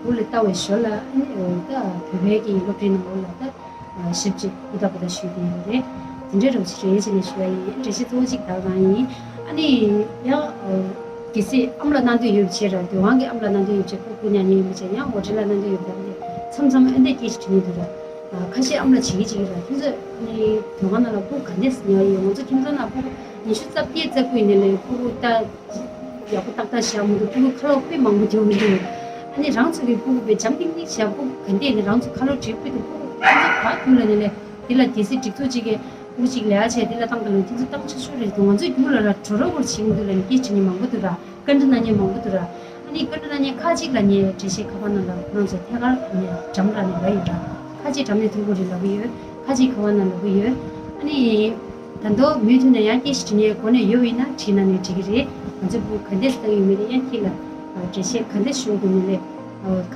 བུ་ལ་ལྟ་བའི་ཞོར་ལ་ཨ་ནི་ད་བོད་པའི་གི་སློབ་གྲྭའི་ནང་ལོགས་ལ་ད་ཞིབ་ཅིག་ཧུར་ཐག་པོ་ད་ཞུས་ཏེ་ཡོད་རེད། དེ་འདྲའི་རོགས་ཞེས་བྱས་ནས་ཞུ་བ་ཡིན། འགྲེལ་བཤད་གཙོ་བོ་གཅིག་ད་གང་ཡིན། ཨ་ནི་ཡང་གལ་སྲིད་ཨ་མ་ལགས་གནང་འདོད་ཡོད་པ་བྱས་ར། སྡོད་ཁང་གི་ཨ་མ་ལགས་གནང་འདོད་ཡོད་པ་བྱས། སྤུ་གུ་ཉར་མཁན་ཡོད་པ་བྱས། ཡང་ཝོ་ཊིང་ལ་གནང་འདོད་ཡོད་པ་བྱས། མཚམས་མཚམས་ཨ་འདྲས་སྐད་ཆ་དྲི་མཁན་འདུག་ར། ཁ་ཤས་ཨ་མ་ལགས་བྱེད་ཀྱི་བྱེད་ཀྱི་ར། ཁྱོད་ཚོ་ནི་སྡོད་ཁང་ནང་ལ་སྤུ་གུ་ག་འདྲས་ཉར་ཡོད། ང་ཚོ་ཁྱིམ་ཚང་ནང་སྤུ་གུ་ཉི་ཤུ་རྩ་བརྒྱད་རྩ་དགུ་ཡིན་ནའི་ལས་སྤུ་གུ་ད་ཡག་པོ་ཏག་ཏག་བཞག་མི་འདུག་སྤུ་གུ་ཁ་ལོག་དཔེ་མང་པོ་རྒྱག་མི་འདུག་ཨ་ནི་རང་ཚོ་གི་སྤུ་གུ་དཔེ་འཇམ་ཐིང་ཐིང་བཞག་སྤུ་གུ་ག་འདྲས་ནི་རང་ཚོ་ཁ་ལོག་བྲིས་སྤུ་གུ་ཁྱོད་ཚོ་ག་རྒྱུག་ལ་ནི་ལས། དེ་ལ་གལ་སྲིད་སྒྲིག་འཛུགས་གཅིག་གིས་སྤུ་གུ་གཅིག་ལས་ཀ་བྱས་དེ་ལ་བཏང་དང་ལ་ཁྱེད་ཚོ་བཏང་ཆོག་ཆོག་རེད་འདུག་ང་ཚོའི་རྒྱུགས་ལ་ལ་གྲོ་རོ་བོར་བྱེད་མི་འདུག་ལ་ནི་སྐད་ཆ་ནི་མང་པོ་འདུག་ར། བཀའ་འདྲི་གནང་མཁན་མང་པོ་འདུག་ར། ཨ་ནི་བཀའ་འདྲི་གནང་མཁན་ཁག་ཅིག་ལ་ངས་འགྲེལ་བཤད་ཁ་པར་ནང་ལ་ཁོ་རང་ཚོ་ཐད་ཀར་ནས་འགྲམ་ར་ནས་ལབ་ཡོད་ར། ཁག་ཅིག་འགྲམ་ནས་ཐུག་གི་རེད་ལབ་གི་ཡོད། ཁག་ཅིག་ཁ་པར་ནང་ལབ་གི་ཡོད། ཨ་ནི་ད་དུང་མུ་མཐུད་ནས་ཡང་སྐད་ཆ་དྲི་མཁན་གོ་གནས་ཡོད་པ་ཡིན་ན་དྲིས་གནང་ནས་འགྲིག་གི་རེད། ང་ཚོས་སྤུ་གུ་ག་འདྲས་བཏང་ཡོད་མེད་དེ་ཡང་ཁྱེད་ལ་འགྲེལ་བཤད་ག་འདྲས་ཞུ་དགོས་མིན་ལས།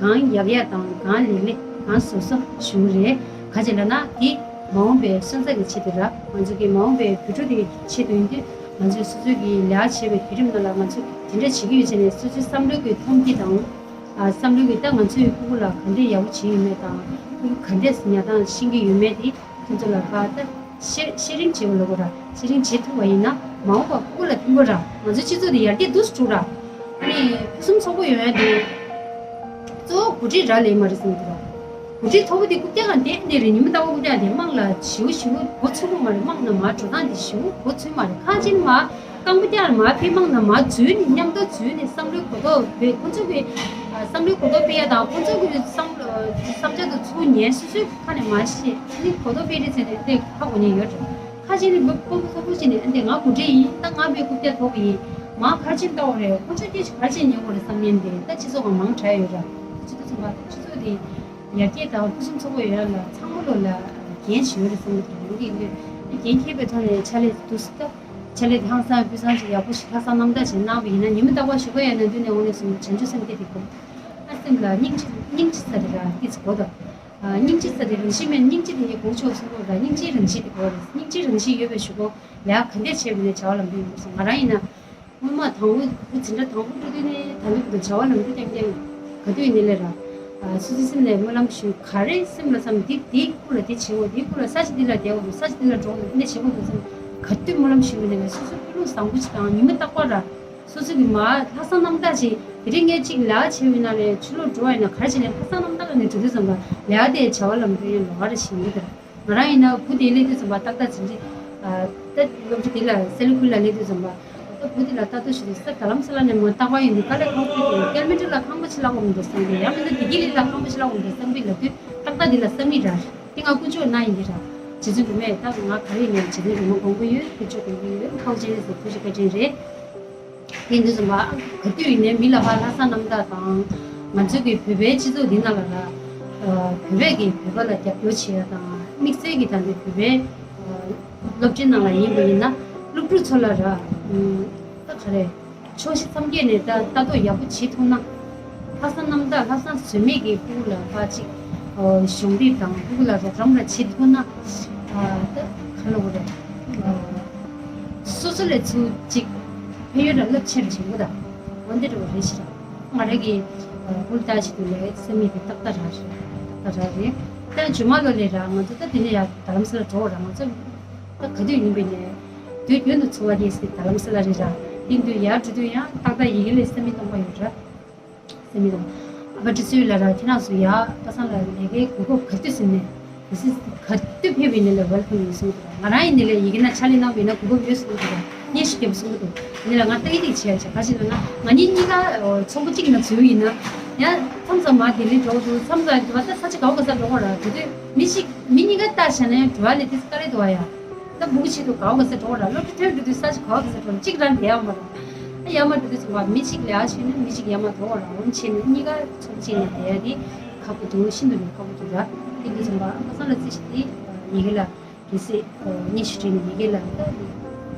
གང་ཡག་ཡག་དང་གང་ལེགས་ལེགས་གང་བཟོ་བཟོ་ཞུ་གི་རེད། ག་ཅི་ལབ་ན་དེ་མ་འོངས་པའི་སོན་རྩ་གི་ཆེད་དུ་ར། ང་ཚོ་གི་མ་འོངས་པའི་བུ་ཕྲུག་དེ་གི་ཆེད་དུ་ཡིན་དུས་ང་ཚོས་སོ་སོའི་གི་ལས་ཀ་བྱེད་པའི་དུས་རིམ་ནང་ལ་ང་ཚོས་དེ་འདྲ་བྱེད་ཀྱི་ཡོད་ཟེར་ནས་སོ་སོའི་བསམ་བློའི་གི་མཐོང་རྒྱ་དང་། ཨ་བསམ་བློའི་གི་ད་ང་ཚོའི་སྤུ་གུ་ལ་ག་འདྲས་ཡག་པོ་བྱེད་ཡོད་མེད་དང་སྤུ་གུ་ག་འདྲས་ཉར་སྟངས་ཤེས་ཀྱི་ཡོད་མེད་དེ། ཁྱོད་ཚོ་ལ་ཕར་ད་ཤེ་ཤེ་རིང་བྱེད་དགོས་ལབ་དགོས་ར། ཤེ་རིང་བྱེད་ཐུབ་པ་ཡིན་ན་མ་འོངས་པ་སྤུ་གུ་ལ་ཕན་པ་ར། ང་ཚོའི་སྤྱི་ཚོགས་འདི་ཡར་རྒྱས་འདུག་སེ་འགྲོ་ར། ཨ་ནི་ཕུན་སུམ་ཚོགས་པོ་ཡོང་ཡ་དེ་གཙོ་བོ་འགོ་ཁྲིད་རག་ལས་མ་རེད་བསམ་གྱི་འདུག་ར། འགོ་ཁྲིད་མཐོ་པོ་དེ་རྐུབ་བཀྱག་གང་དེ་ནས་རེད། ཉི་མ་ལྟ་བུ་རྐུབ་བཀྱག་དེ་དམངས་ལ་ཞེ་པོ་ཞེ་པོ་མགོ་ཚོད་པོ་མ་རེད། དམངས་ནང་མར་འགྲོ་སྟངས་དེ་ཞེ་པོ་མགོ་ཚོད་མ་རེད། ཁ་ཅིག་མར་རྐང་པ་བཀྱག་མར་ཕེབས། དམངས་ནང་མར་འཛུལ་ནས་མཉམ་དུ་འཛུལ་ནས་བསམ་བློའི་གོ་རྟོགས་སྤེལ། ཁོ་ཚོ་གི་ཨ་བསམ་བློའི་གོ་རྟོགས་སྤེལ་ཡ་དང་ཁོ་ཚོ་གི་བསམ་བསམ་འཆར་དང་ཚུར་ཉན། སོ་སོའི་ཁ་ནས་མར་བཤད། ཨ་ནི་གོ་རྟོགས་སྤེལ་རེས་བྱས་ནས་དེ་ཁ་གོ་ཉན་ཡོད་རེད། ཁ་ཅིག་ནི་མི་སྤོ་སྤོ་སྤོ་སྤོ་བྱས་ནས་ཨ་འདི་ང་འགོ་ཁྲིད་ཡིན། ད་ང་མི་རྐུབ་བཀྱག་ཐོག་གི་ཡིན། མ་ག་རེ་བྱས་ནས་ལྟ་བ་རེད། ཁོ་ཚོས་སྐད་ཆ་ག་རེ་བྱས་ནས་ཉན་དགོས་རེད་བསམ་མཁན་དེ་ད་སྤྱི་ཚོགས་ཀྱི་མང་དྲགས་ཡོད་ར། སྤྱི་ཚོགས་ཚང་མ་སྤྱི་ཚོགས་དེ་ཡར་རྒྱས་དང་ཕུན་སུམ་ཚོགས་པོ་ཡོང་ཡ་ལ་ཚང་མ་ལོ་ལ་འགན་ཞིག་ཡོད་རེད་བསམ་གྱི་འདུག་ཡིན་གྱི་ཡིན་དུས་འགན་འཁྱེར་བའི་ཐོག་ནས་ཕྱག་ལས་འདུག་སེ་ད་ཕྱག་ལས་དེ་ཧང་སང་སྤུས་གཙང་ཅིག་ཡག་པོ་ཞིག་ལྷག་བསམ་རྣམ་དག་ཅིག་གནང་བ་ཡིན་ན། ཉི་མ་རྟག་པར་བཞུགས་པ་ཡིན་ན་འདི་ནས་འོང་ནས་བཟུང་བྱང་ཆུབ་སེམས་བསྐྱེད་དེ་དགོས། ཨ་སེམས་ལ་སྙིང་རྗེ་སྙིང་རྗེ་ས་དེ་ར་ཏིས་གོ་དང་། སྙིང་རྗེ་ས་དེ་རང་བཞིན་མེད། སྙིང་རྗེ་དེ་ཉིད་གོག་ཆོག་གསུང་གོ་ར། སྙིང་རྗེའི་རང་བཞིན་དེ་གོ་རེད། སྙིང་རྗེའི་རང་བཞིན་ཡོད་པའི་གཞུག་གུ་ལས་ཀ་ག་འདྲས་བྱས་པ་ནས་བྱ་བ་ལམ་འགྲོ་ཡོང་སོང་། ང་རང་ཡིན་ན། སྔོན་མ་དང་པོ་འཛིན་གྲྭ་དང་པོ་འགྲོ་དུས་ནས་ད་ལྟ་བར་དུ་བྱ་བ་ལམ་འགྲོ་རྐྱང་རྐྱང་ག་དུས་ཡིན་ནའི་ལས་ར། སོ་སོའི་སེམས་ནས་སྨོན་ལམ་ཞུ། ག་རེ་སེམས་ལ་བསམ་འདི་འདིའི་སྐོར་ལ་འདི་བྱེད་འོ། འདིའི་སྐོར་ལ་ས་ཆ་འདི་ལ་བསྡད་འོ། ས་ཆ་འདི་ལ་འགྲོ་འོ། འདི་འདྲ་བྱེད་དགོས་འདུག་བསམ་ག་དུས་སྨོན་ལམ་ཞུ་བའི་ནང་ནས་སོ་སོའི་ཀུན་སློང་བཟང་པོ་ཞིག་དང་ཉི་མ་རྟག་པར་ར། སོ་སོ་གི་མ་ལྷག་བསམ་རྣམ་དག་ཅིག་དེ་རིང་ངས་ཅིག་ལས་ཀ་བྱས་ཡོད་ན་ལས་ཕྱི་ལོགས་འགྲོ་བ་ཡིན་ན་ག་རེ་བྱས་ནས་ལྷག་བསམ་རྣམ་དག་ནས་འགྲོ་དུས་ཙམ་པ་ལས་ཀ་དེ་བྱ་བ་ལམ་འགྲོ་ཡང་ལོགས་ཀ་རེ་བཞིན་ཡོད་དེ། ང་རང་ཡིན་ན་བུ་དེ་སླེབས་དུས་ཙམ་པ་ཏག་ཏག་ཟིན་རེད། ད་སློབ་གྲྭ་དེ་ལ་སེ་ལི་ཁུལ་ལ་སླེབས་དུས་ཙམ་པ་ད་བུ་དེ་ལ་ལྟ་རྟོག་བྱེད་དུས་ས་རྡ་རམ་ས་ལ་ནས་མ་རྟག་པ་ཡིན་དུས་དཀའ་ལས་ཁག་པོ་འདུག་ཀེལ་མི་ཊར་ལ་ཁང་པ་ཕྱི་ལ་འོང་འདུག་བསམ་གི། ཡང་མིན་ན་བདེ་སྐྱིད་གླིང་ལ་ཁང་པ་ཕྱི་ལ་འོང་འདུག་བསམ་གི་ལབ་དུས་ཏག་ཏག་དེ་ལ་བསམ་གི་ར། དེ་ང་ཀུན་སྤྱོད་ན་ཡིན་གི་ར། རྗེ་བཙུན་སྒྲོལ་མས་ད་ང་ག་རེ་ཡིན་ན་རྗེ་བཙུན་སྒྲོལ་མ་དགོངས་ཀྱི་ཡོད། ཁྱེད་ཚོ་དགོངས་ཀྱི་ཡོད། ཁ་བ་ཅན་ཟེར་ཐུགས་རྗེ་བཀའ་དྲིན་རེད། དེ་འདུག་ཙམ་པ་ག་དུས་ཡིན་ནའི་མི་ལ་ཕར་ལྷག་བསམ་རྣམ་དག་དང་། ང་ཚོ་གི་བོད་པའི་སྤྱི་ཚོགས་འདི་ནང་ལ་ར། བོད་པས་ཀྱིས་བོད་པ་ལ་རྒྱབ་སྐྱོར་བྱེད་ཡ་དང་། དམིགས་བསལ་གྱིས་ད་ལྟའི་བོད་པའི་སློབ་གྲྭའི་ནང་ལ་ཡིན་པ་ཡིན་ན་སློབ་ཕྲུག་ཚོ་ལ་ར། ད་ག་རེ། ཕྱོགས་བཞི་མཚམས་བརྒྱད་ནས་ད་ལྟ་རྟོག་ཡག་པོ་བྱེད་ཐུབ་ན། ལྷག་བསམ་རྣམ་དག་ལྷག་བསམ་ཟོལ་མེད་ཀྱིས་ཕྲུ་གུ་ལ་ཕར་ཅིག་གཞོགས་འདེགས་དང་ཕྲུ་གུ་ལ་རོགས་རམ་ར་བྱེད་ཐུབ་ན། ད་ག་ལབ་དགོས་རེད། སོ་སོ་ལས་ཚུར་ཅིག་ཕན་ཡོན་ར་རླབས་ཆེ་རུ་ཕྱིན་གོ་ད། འོ་འདི་འདྲ་བ་རེད་ཤག་ང་རང་གི་ཨ་ཧུར་ཐག་ཞིག་ཏུ་ལས་སེམས་མི་དེ་ཏག་ཏག་རག་རེད། ཏག་ཏག་རག་རེད། ད་རྗེས་མ་ལོ་ལས་ར་ང་ཚོ་ད་དེ་ནས་ཡར་རྡ་རམ་ས་ལ་འགྲོ་བ་ར། ང་ཚོ་ད་ག་དུས་ཡིན་པའི་ནས་དུས་རྒྱུན་དུ་འཚོ་བ་དེ་སྲིད་རྡ་རམ་ས་ལ་རེད་ར། དེ་དུས་ཡར་འགྲོ་དུས་ཡང་ཏག་ཏག་ཡི་གེ་ལས་སེམས་མི་གཏོང་པ་ཡོད་ར། སེམས་མི་གཏོང་། ཨ་ཕ་ཀྲི་སུའི་ལ་ར་ཁྱེད་རང་ཚོ་ཡར་པ་སངས་ལ་ལས་ཀའི་གོ་སྐབས་ག་དུས་ཟིན་ནས། དེ་སྲིད་ག་དུས་ཕེབས་པའི་ནས་ལ་ཝེལ་ཀམ་ཡིན་གསུངས་འདུག་ང་རང་ཡིན་ནས་ལས་ཡི་གེ་ན་ཕྱག་ལས་གནང་བ་ཡིན་ན་གོ་སྐབས་ཡོད་གསུངས་འདུག་སྙན་ཞུ་རྒྱབ་གསུངས་འདུག་འདི་ལ་ང་ལྟ་ཡི་ཏིག་བྱས་བྱས་ག་ཞིག་ལ་ན་ང་གཉིས་གཉིས་ཀ་ཚོགས་པ་གཅིག་ན་འཛུལ་ཡིན་ན། ཡང་མཚམས་མཚམས་མ་ལྡི་ལི་འགྲོ་འདུག་མཚམས་མཚམས་འགྲོ་བ་ད་ས་ཆ་ག་བ་ག་ས་འགྲོ་དགོས་ར་འགྲོ་དུས་མི་ཞིག་མི་གཉིས་ཀ་ལྟ་བྱས་ན་ཡང་འགྲོ་བ་ལས་དེ་ས་དཀའ་ལས་འདུག་བ་ཡ། ད་སྦུག་ཆེད་དུ་ག་བ་ག་ས་འགྲོ་དགོས་ར། སློབ་གྲྭ་ཐོན་འགྲོ་དུས་ས་ཆ་ག་བ་ག་ས་འགྲོ་གཅིག་རང་བསྡད་ཡོད་མ་རེད། ཡར་མར་འགྲོ་དུས་ཚོ་བ་མི་གཅིག་ལས་ཨ་བྱས་ན་མི་གཅིག་ཡར་མར་འགྲོ་དགོས་ར། འོ་བྱས་ན་གཉིས་ཀ་ཚོགས་གཅིག་ནས་བསྡད་ཡ་དེ་ཁག་པོ་འདུག་ཤིན་ཏུ་ནས་ཁག་པོ་འདུག་ར། དེ་འདྲ་ཙམ་པ་ཨ་ཁ་སང་ལ་རྩིས་ཤིག་དེ་ཡི་གེ་ལ་གལ་སྲིད་སྙན་ཞུ་བྲིས་ནས་ཡི་གེ་ལ་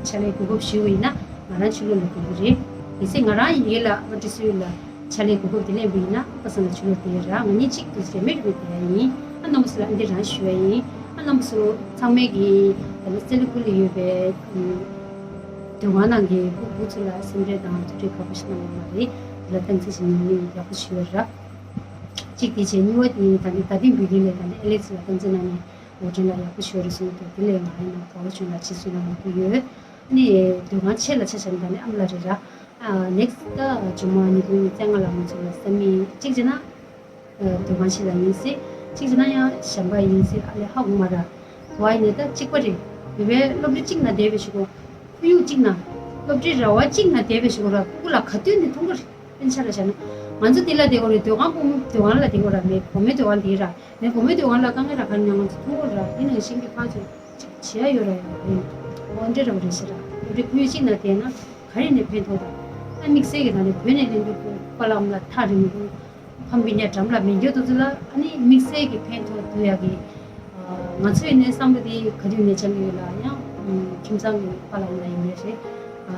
ཕྱག་ལས་གོ་སྐབས་ཞུས་པ་ཡིན་ན་ང་རང་ཕྱི་ལོགས་ལ་འགྲོ་གི་རེད། གལ་སྲིད་ང་རང་ཡི་གེ་ལ་ཨ་ཀྲི་སུའི་ལ་ཕྱག་ལས་གོ་སྐབས་དེ་ལེན་པ་ཡིན་ན་ཁ་སང་ལ་ཕྱི་ལོགས་བསྡད་ཡོད་ར། ང་གཉིས་གཅིག་ཏུ་རེ་མེད་རེ་མེད་བསྡད་ཡ་ཡིན། ཨ་རྣམ་པ་ཚོ་ལ་ཨ་འདི་རང་ཞུ་ཡ་ཡིན། ཨ་རྣམ་པ་ཚོ་ཚང་མས་ཀྱི་ད་ནི་སེ་ལི་ཁུལ་ལ་ཡོད་པའི་སྡོད་ཁང་ནང་གི་ཕྲུ་གུ་ཚོ་ལ་སེམས་ཁྲལ་དང་ཐུགས་ཁྲལ་ཁག་པོ་ཞིག་གནང་ཡོད་མ་རེད། དེ་ལ་སྟངས་འཛིན་ཞིག་གནང་ནས་ཡག་པོ་ཞུ་ཡོད་ར། གཅིག་དེ་བྱས། གཉིས་པ་དེ་ད་ནི་ད་ཐེངས་བོད་ཁྱིམ་ལས་ད་ནི་ཨེ་ལེགས་ལ་སྟངས་འཛིན་གནང་ནས། ངོ་སྤྲོད་ལ་ཡག་པོ་ཞུ་རེ་གསུངས་འདུག་དེ་ལས་ང་ཡིན་ན་ག་བ་བྱུང་ལ་ཕྱི་སུས་ལ་མ་ཕུལ་ཡོད། ཨ་ནི་སྡོད་ཁང་ཆེ་ལ་ཆ་བཞག་ན་ད་ནི་ཨ་མ་ལགས་རེད་ར། ཨ་ནེག་སི་ཊི་ད་ཇུ་མ་ཉིས་སྟོང་ཉི་ཤུ་རྩ་ལྔ་ལ་ང་ཚོ་ལ་ས་མིག་གཅིག་བྱས་ན། ཨ་སྡོད་ཁང་ཆེ་ལ་ཡིན་སྲིད། གཅིག་བྱས་ན་ཡང་གཞན་པ་ཡིན་སྲིད། ཨ་ལས་ཧ་གོ་མ་ར། བ་ཡིན་ནི་ད་གཅིག་པ་རེད། བོད་པའི་སློབ་གྲྭ་གཅིག་ན་བསྡད་པའི་ཞུ་གོ་ཁོར་ཡུག་གཅིག་ན། སློབ་གྲྭའི་ར་བ་གཅིག་ན་བསྡད་པའི་ཞུ་གོ་ར། ཕྲུ་གུ་ལ་ག་དུས་ནས་མཐོང་གི་རེད། དཔེར་ན་ཆ་ལ་བཞག་ན། ང་ཚོ་འདི་ལ་བསྡད་ཀྱི་ཡོད་རེད། སྡོད་ཁང་བུ་མོ་སྡོད་ཁང་ལ་བསྡད་ཀྱི་ཡོད་ར། མེད་བུ་མོའི་སྡོད་ཁང་ལ་བསྡད་ཀྱི་ཡོད་ར། མེད་བུ་མོའི་སྡོད་ཁང་ལ་དཀའ་ངལ་རག་ག་ནས་ང་ཚོ་མཐོང་གི་ཡོད་ར། དེ་ནང་བཞིན་གྱི་ཕར་ཚུར་ཅིག་བྱེད་ཡ་ཡོད་ར་ཡོད་རེད། འོ་འདྲ་འདྲ་བོ་རེད་ཤག་ར། སློབ་གྲྭའི་ཁོར་ཡུག་གཅིག་ན་བསྡད་ན་ག་རེ་ནས་ཕན་ཐོགས་དང་། ཨ་དམིགས་བསལ་གྱི་ད་ནི་བོད་ནས་སླེབས་འདུག་པ་ལགས་ལ་ཐག་རིང་པོ། ཕ་མ་སྤུན་ཀྱག་འགྲམ་ལ་མེད་མཁན་དེ་ཚོ་ལ་ཨ་ནི་དམིགས་བསལ་གྱི་ཕན་ཐོགས་ཐུབ་ཡ་གི། ང་ཚོའི་ནས་བསམ་བློ་དེ་ག་དུས་ནས་བཅངས་ཡོད་ལ་ཡང་། ཁྱིམ་ཚང་གི་པ་ལགས་ལ་ཡིན་ནའི་རེད།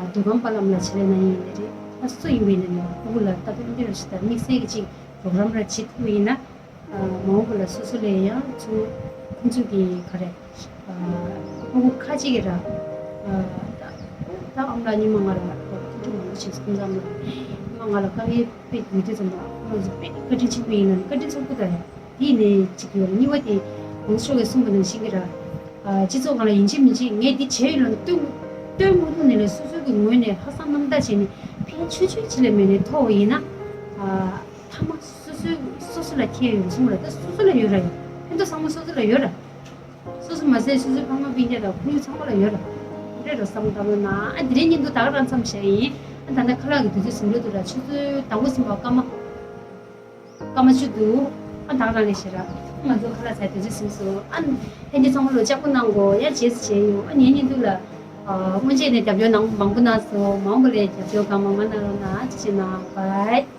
སྡོད་ཁང་པ་ལགས་ལ་ཆེད་ལས་གནང་ཡིན་ནའི་རེད། ཨ་སུ་ཡིན་པ་ཡིན་ན་ཡང་ཕྲུ་གུ་ལ་ལྟ་རྟོག་འདི་ལ་ཞིག་དང་དམིགས་བསལ་གྱི་ཅིག་རོགས་རམ་ར་བྱེད་ཐུབ་པ་ཡིན་ན། མ་འོངས་པ་ལ་སོ་སོ་ལས་ཡང་ཚུར་ཁོང་ཚོས་ཀྱི་ག་རེ། ཕྲུ་གུ་ཁ་ཅིག་གིས་ར། ད་ཨ་མ་ལགས་སྔོན་མ་ང་ལ་ཐུགས་ཁུར་མང་པོ་བྱས་སོང་། ཁྱིམ་ཚང་མ་སྔོན་མ་ང་ལ་དཀའ་ངལ་དཔེ་ཡོད་དུས་ཙམ་པ་ང་ཚོ་དཔེ་བཀའ་དྲིན་ཆེན་པོ་ཡིན་ལ་བཀའ་དྲིན་ཚོར་པོ་ད་ཡ། དེ་ནས་གཅིག་ཡོད་རེད། གཉིས་པ་དེ་ང་ཚོ་ཤོག་གིས་གསུངས་པ་ནང་བཞིན་གྱི་ར། སྤྱི་ཚོགས་སྒང་ལ་ཡིན་གཅིག་མིན་གཅིག་ངས་འདི་བྱས་ཡོད་ལ་སྟོན་སྟོན་མ་ཐུབ་ནས་ལས་སོ་སོའི་གི་ངོས་ནས་ལྷག་བསམ་རྣམ་དག་བྱས་ནས་ཕན་ཆུང་ཆུང་ཅིག་ལས་མེད་ནས་ཐོག་ཡིན་ན། ཐ་མ་སོ་སོའི་སོ་སོ་ལ་ཁྱད་ཡོད་གསུངས་ར། ད་སོ་སོ་ལ་ཡོད་ར་ཡ། ཕན་ཐོགས་ཚང་མ་སོ་སོ་ལ་ཡོད་ར། སོ་སོ་མ་ཟད་སོ་སོའི་ཕ་མ་སྤུན་ཀྱག་དང་ཁོར་ཡུག་ཚང་མ་ལ་ཡོད་ར། རེད་ར་བསམ་བློ་བཏང་རོགས་གནང་། ཨ་དེ་རིང་ཉིན་དུ་ད་ག་རང་མཚམས་བཞག་ཡིན། ཨ་ད་ལྟ་ཁ་ལག་གི་དུས་ཚོད་ཟིན་འགྲོ་འདུག་ར། ཆུ་ཚོད་དང་པོ་ཟིན་པ་སྐར་མ། སྐར་མ་བཅུ་འདུག་ཨ་ད་ག་རང་ལས་བྱེད་ར། ང་ཚོ་ཁ་ལག་ཟ་དུས་ཚོད་ཟིན་སོང་། ཨ་ལྷན་རྒྱས་ཚང་མ་ལོ་ལྕགས་པོ་གནང་གོ་ཡ། རྗེས་སུ་མཇལ་ཡོང་། ཨ་ཉིན་ཉིན་དུ་ལ། སྔོན་ཆད་ནས་རྒྱབ་སྐྱོར་གནང་མང་པོ་གནང་སོང་། མང་པོ་ལ་རྒྱབ་སྐྱོར་གང་མང་མང་གནང་རོགས་གནང་། ཅི་ཞིག་གནང་། བྷའི།